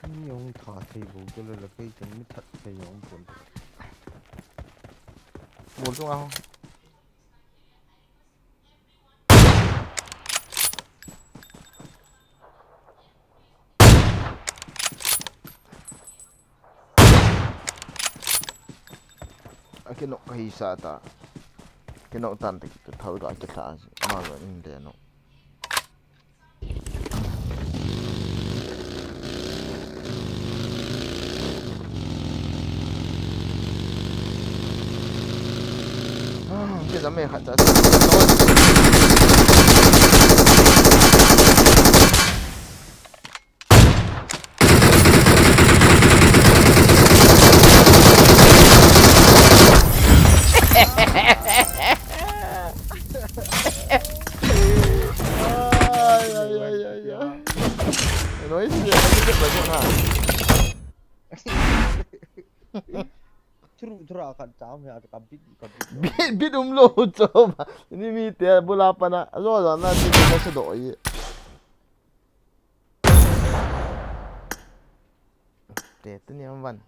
Mi hung tha thei bou chu le la kei chun mi that thei jong pon. Bol chung a ho. Akinok kahi sa ta. Kinok tan te kithal ga kitha ma lo in de no. Ah, kei jam e khat cha. Ai, ai, ai, ai, ai. Noi si, ai, si, ai, si, ha. Thuru, thuru, a kan cham ya, ka bit, ka bit. Bit, bit um lo, cho ba. Ni mi te, bula pana, zo, zo, na, ni, ni, na, se do, ye. Te, tu ni am van.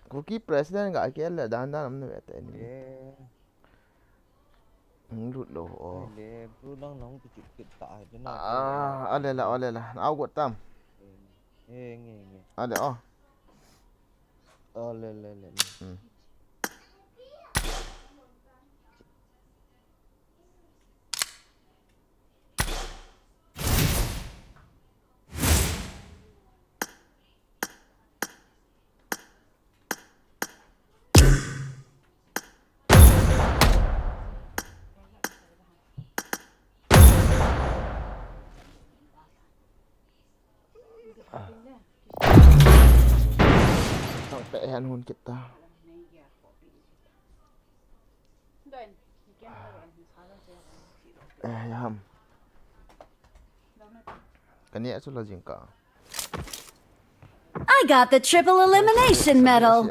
Kuki president ga ke le dan dan am ne ve te ni. Eh. Hung lut lo o. Ai le, bro, nang nang kichip kit ta ai na. Ah, ale la, ale la. Au got tam. Eh, nge, nge. Ale o. Ale, le, le. Hmm. Tang pe han hun kit ta. Eh, ya ham. Kani a chu la jing ka. I got the triple elimination medal.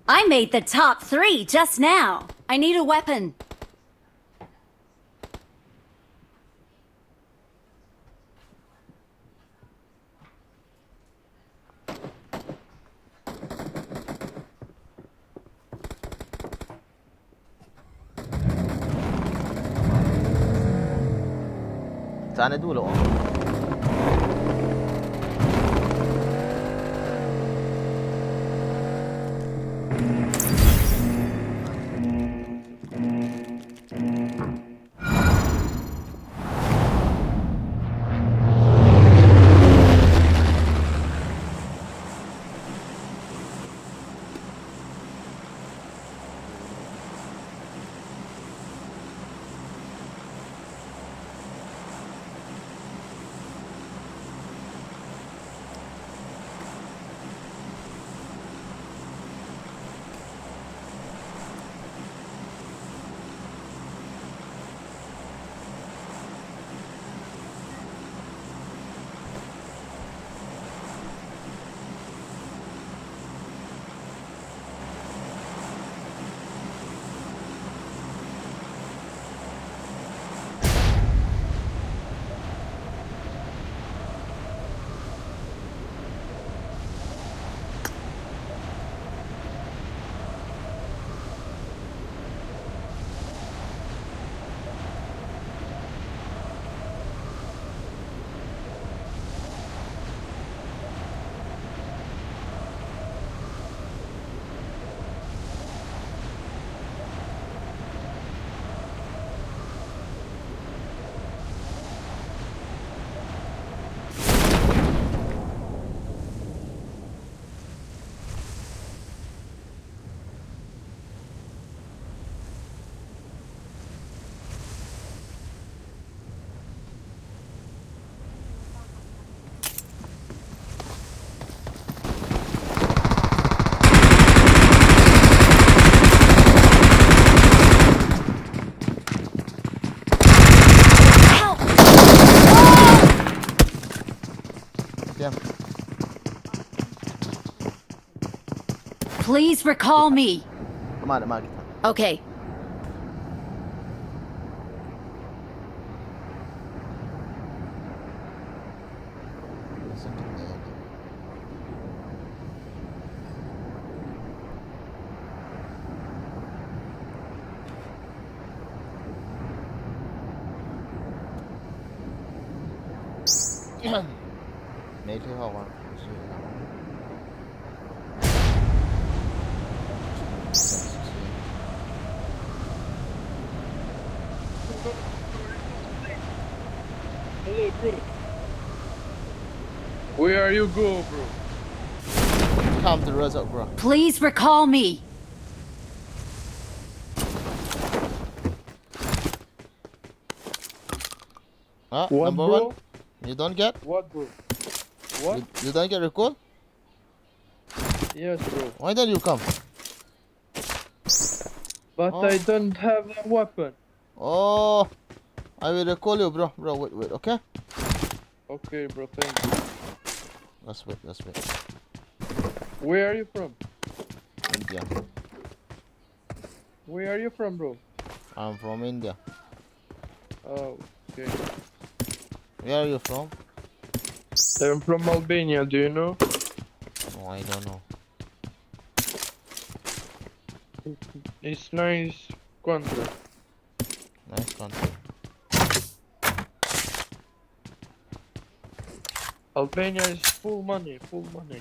I made the top three just now. I need a weapon. Chane du lo. Please recall me. Come on, come on. Okay. Hello, bro. Where are you go, bro? Come to Razak, bro. Please recall me. Ah, what, number bro? One. You don't get? What, bro? What? You, you don't get recall? Yes, bro. Why don't you come? But I don't have a weapon. Oh, I will recall you, bro. Bro, wait, wait, okay? Okay, bro, thank you. Let's wait, let's wait. Where are you from? India. Where are you from, bro? I'm from India. Oh, okay. Where are you from? I'm from Albania, do you know? No, I don't know. It's nice country. Nice country. Albania is full money, full money.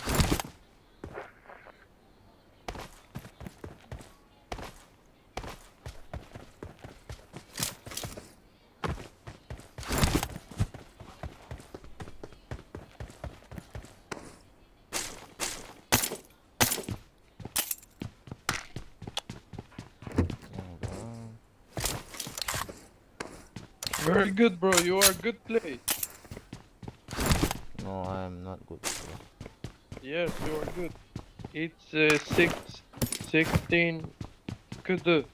Very good, bro. You are a good player. No, I'm not good, bro. Yes, you are good. It's uh, six, sixteen. Good.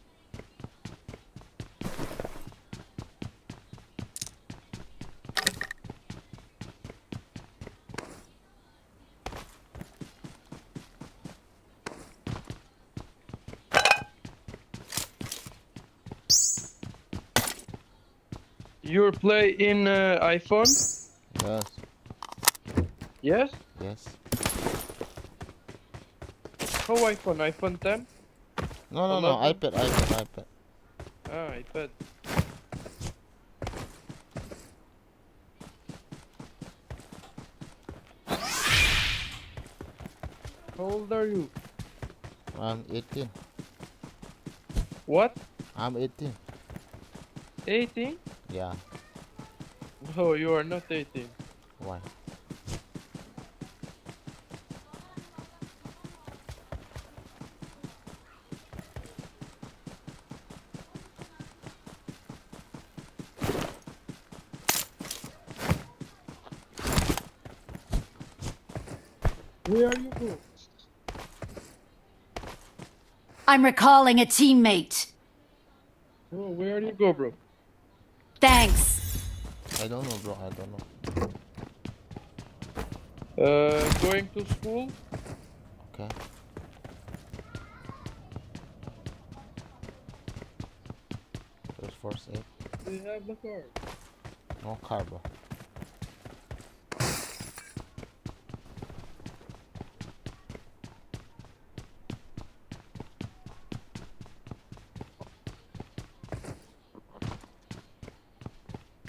You play in uh, iPhone? Yes. Yes? Yes. How iPhone? iPhone ten? No, no, no, eleven? iPad, iPad, iPad. Ah, iPad. How old are you? I'm eighteen. What? I'm eighteen. Eighteen? Yeah. No, you are not eighteen. Why? Where are you go? I'm recalling a teammate. Bro, where are you go, bro? Thanks. I don't know, bro. I don't know. Uh, going to school? Okay. There's first aid. Do you have the car? No car, bro.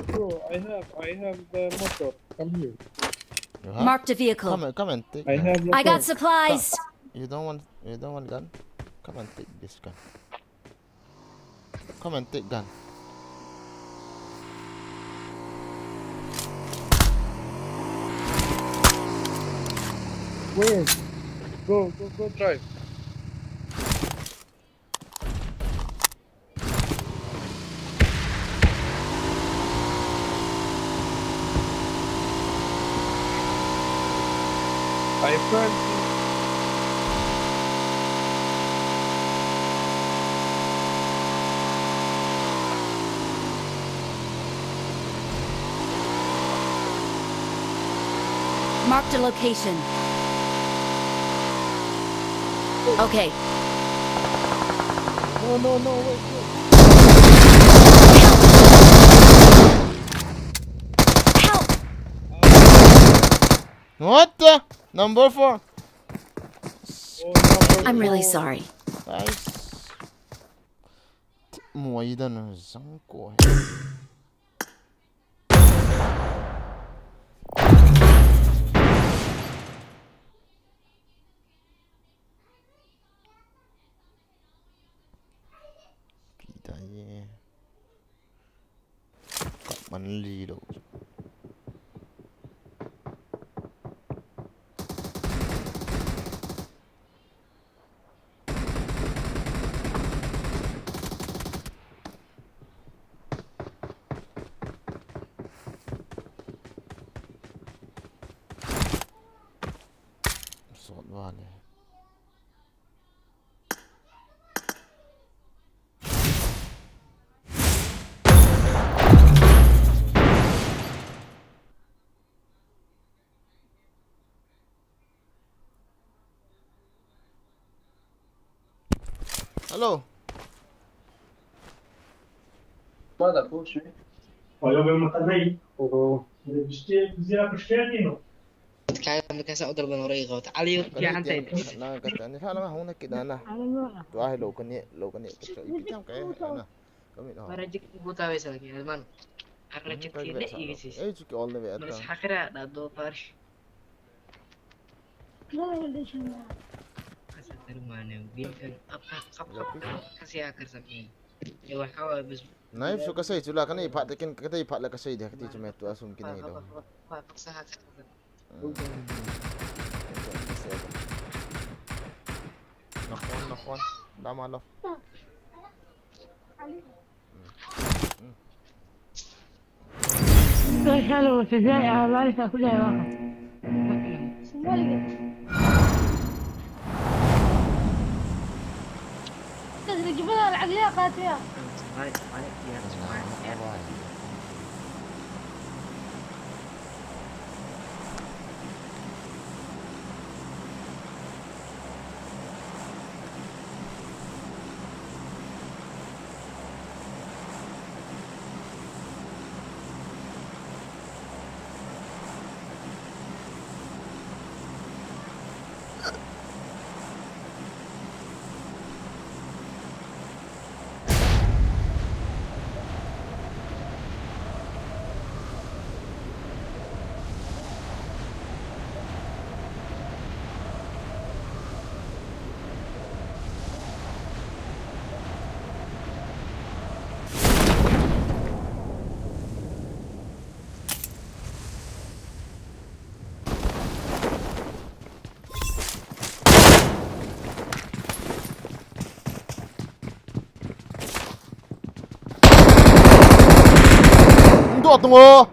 Bro, I have, I have the motor. Come here. You have? Marked a vehicle. Come and, come and take. I have the I got car. Supplies. You don't want, you don't want gun? Come and take this gun. Come and take gun. Where? Go, go, go drive. I friend. Marked a location. Okay. No, no, no, wait, wait. Help! What the? Number four. Oh, number I'm really four. Sorry. Nice. Muay dan zang ko hai. Pi ta ye. Kap man li lo. Sot vale. Hello. ماذا كل شيء؟ Olha o meu matanai. Uhum. Ele vestia, dizia que vestia aqui, não. Kaya kami kasa order bang orai kau ta. Ali Kani ya hantai. Tian, na kata ni hala hung na kit na na. Tua hi lo kani, lo kani. Kit jam kai na. Kami no. Marajik buta wesa lagi alman. Arajik Kami kile sa. Isi. Eh, chuki all the way Mas ata. Hakira da do par. Kasa termane. Bin kan apa kap kap kasi akar sakni. Ye wa hawa bas. Knife su kasei chu la kanei phat takin, katei phat la kasei dia, kati chu me tua sum kinei lo. Paksa hakar. Hmm. Nakhon, nakhon. Dama lo. Hello, se ve a la sa ku le wa. Tadri jibal al agliya qatiya. Ndo tungo.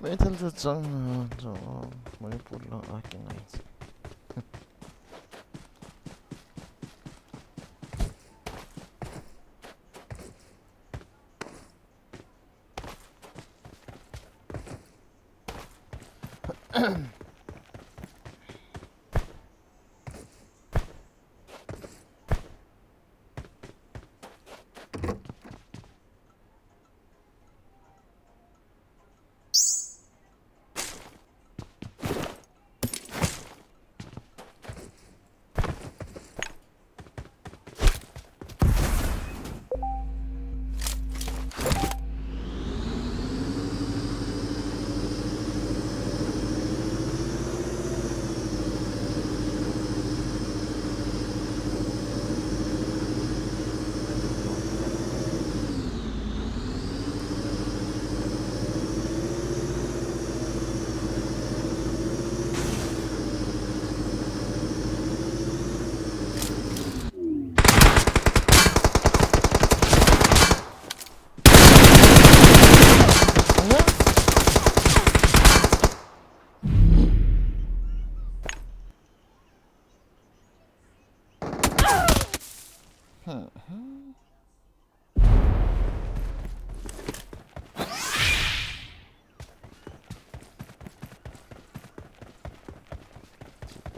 Meithal chu chang, chu Manipur lang a kingai.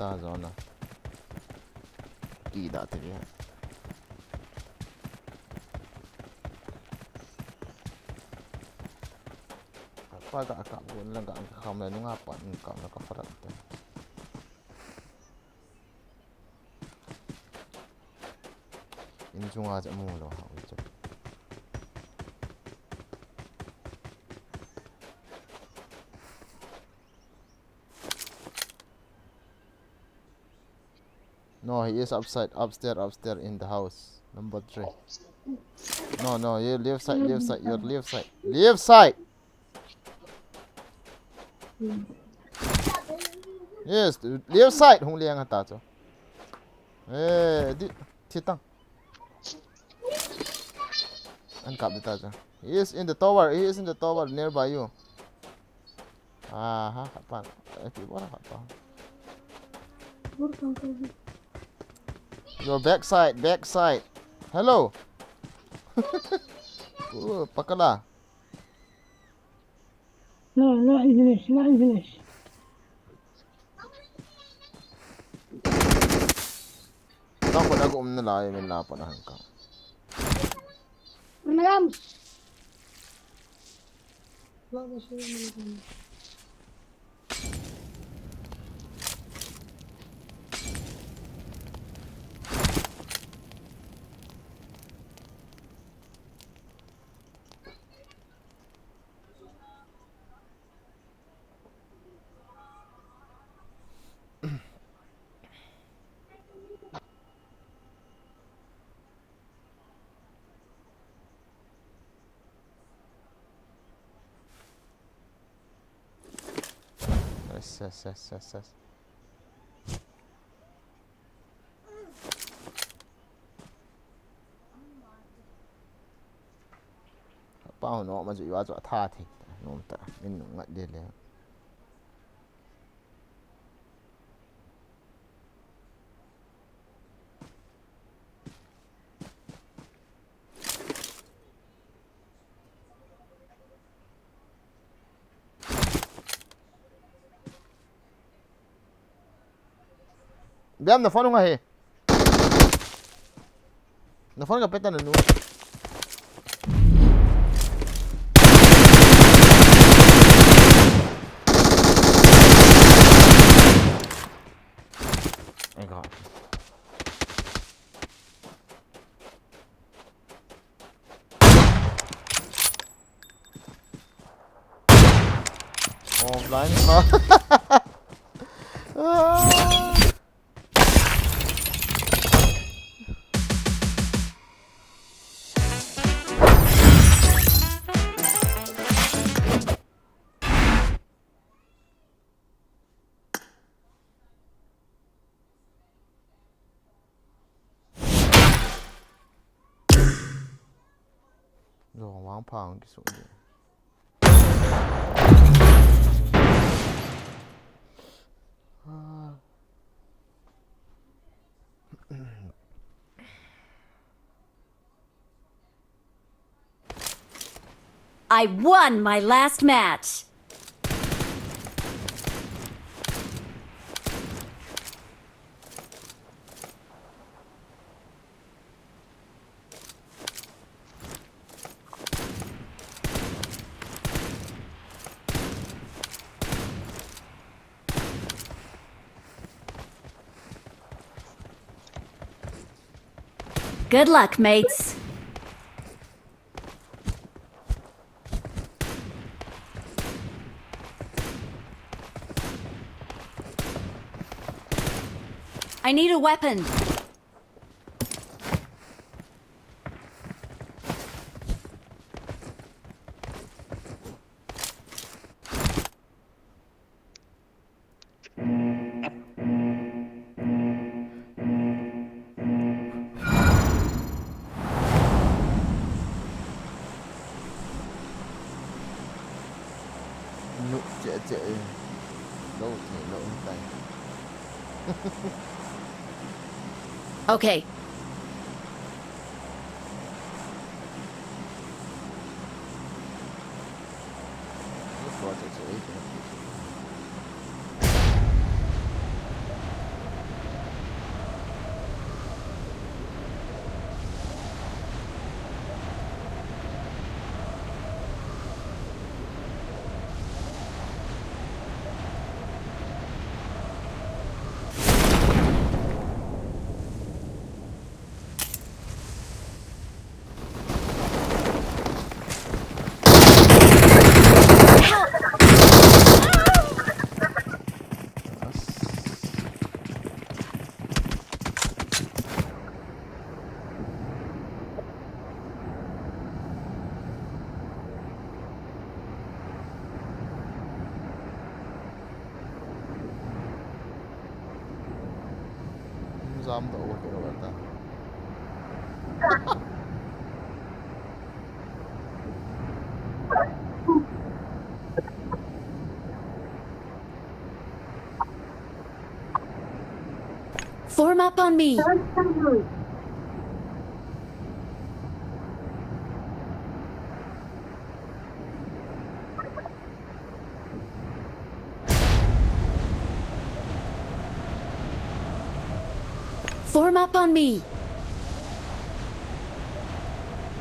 Chita zona. Ki da te ya. Pa ga ka gun la ga ka kham la nunga pa ni ka na ka farak te. In chunga cha mu lo ha u cha. No, he is upside, upstairs, upstairs in the house. Number three. No, no, you left side, left side, your left side. Left side! Yes, left side, hung liang ta chu. Eh, di, thi tang. An kap di ta chu. He is in the tower, he is in the tower nearby you. Aha, khat pa. Eh, pi bora khat pa. Your backside, backside. Hello. Oh, pakala. No, no, English, no, English. Tang ko na ko um na lai, min la pa na hang ka. Madam. Yes, yes, yes, yes, yes. Pa no ma ju wa ju tha thi. Nom ta, min nung ngat de le. Biam, na phone hung ahi. Na phone ka peta nanu. Ai God. Oh, blind. Ah. Jong vang phang kisu di. I won my last match. Good luck, mates. I need a weapon. Nuh cheh cheh e. Lo thei lo tai. Okay. Jam ta over kilo ta. Form up on me. Form up on me.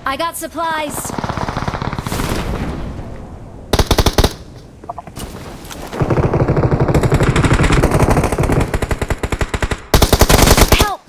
I got supplies. Help!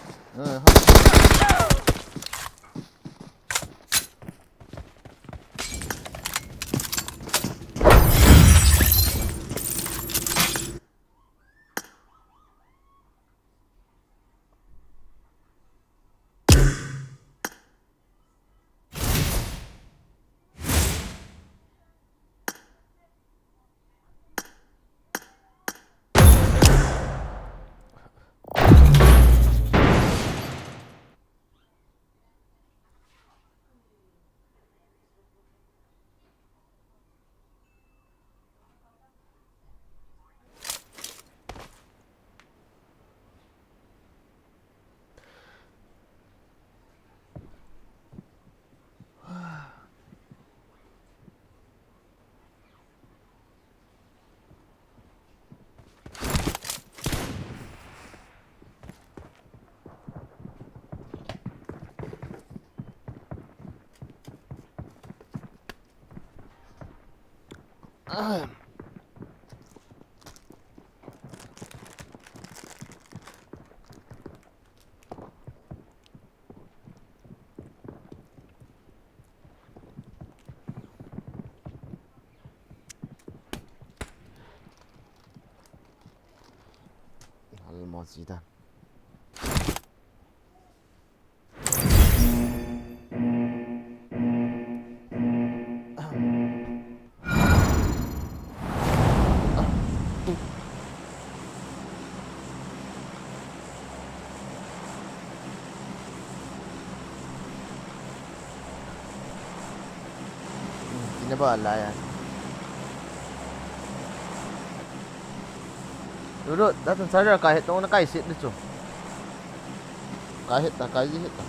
Almost done. Tina ba la ya. Dudut, datang saja kai het tong na kai sit ni chu. Kai het ta, kai ji het ta.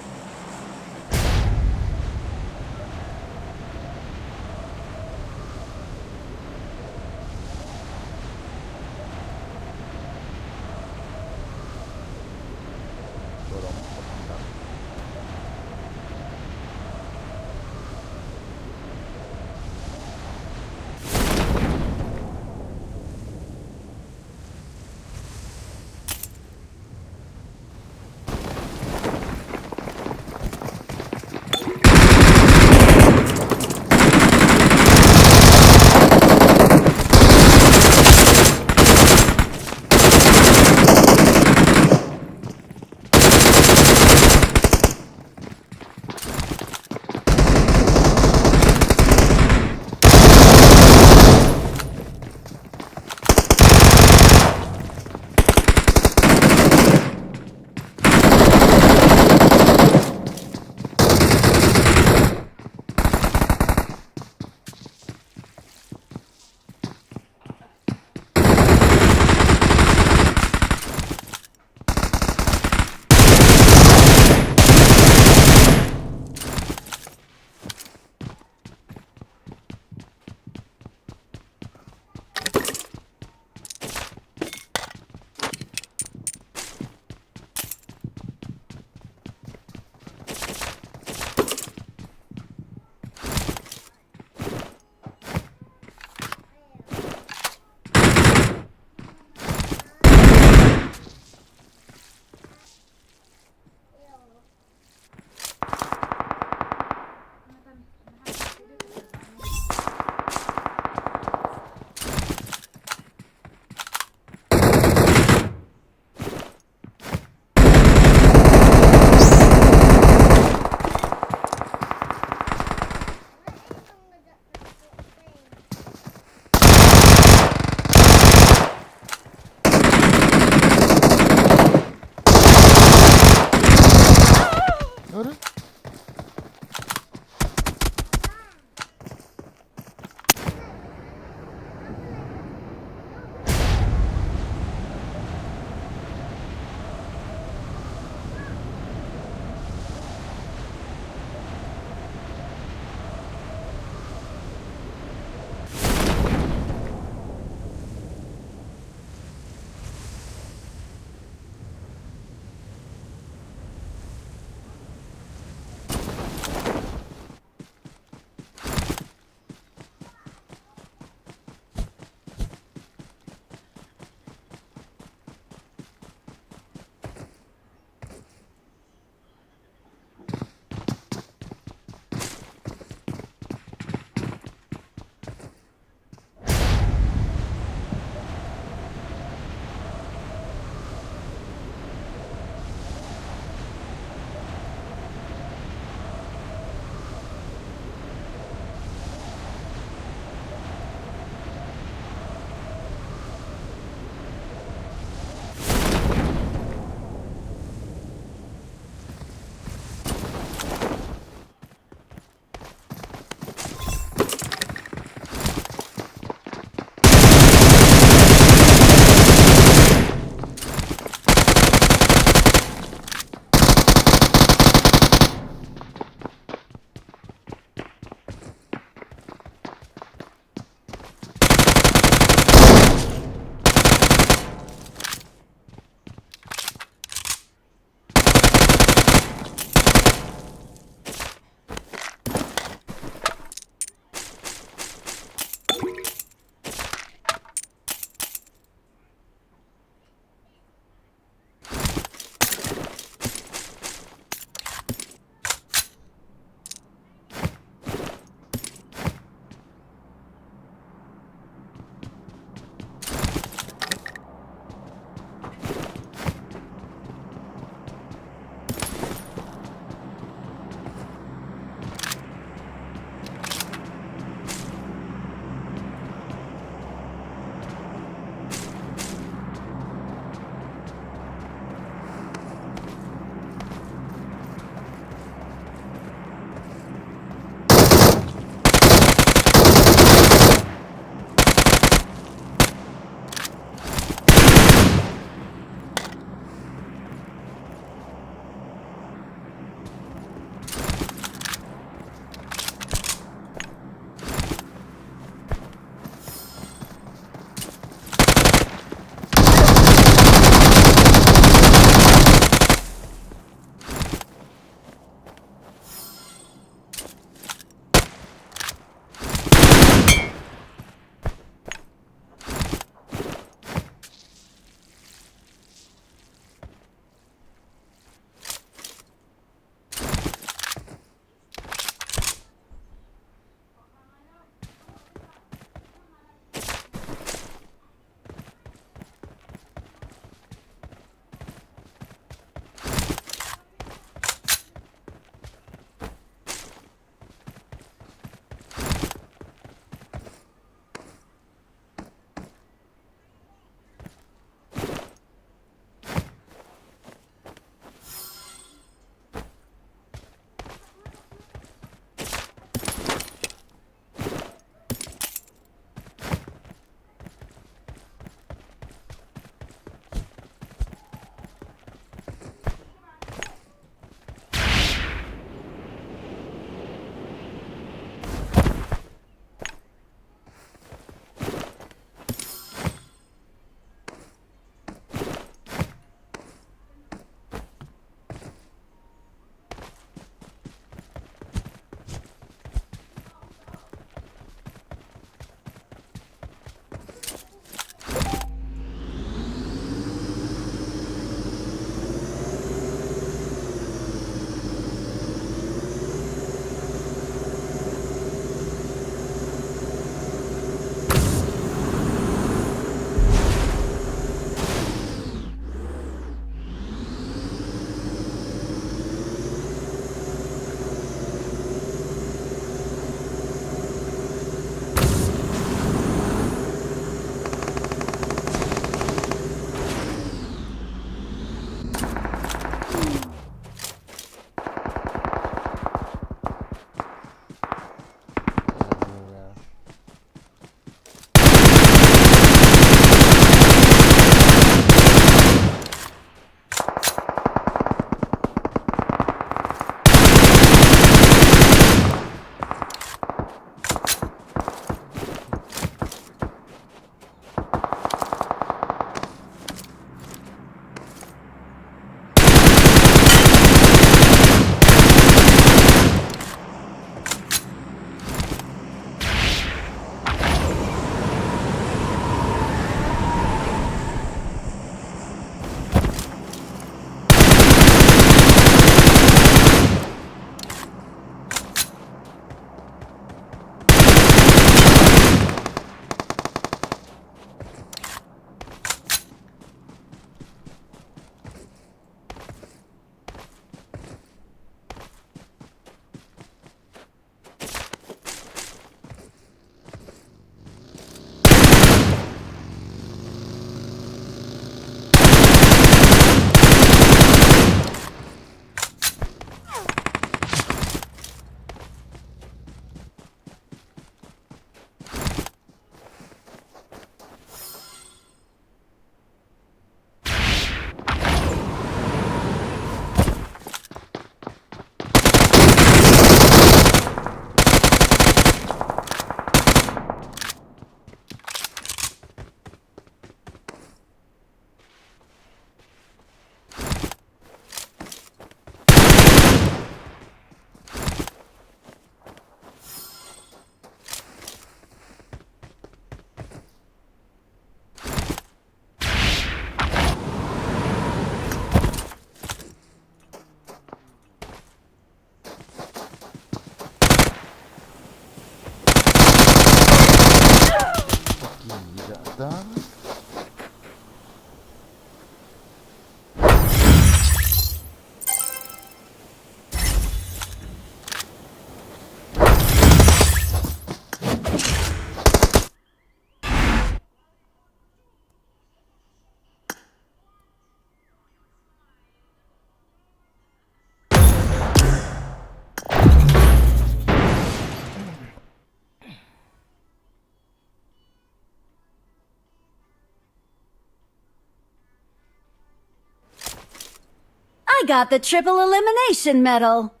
Got the triple elimination medal.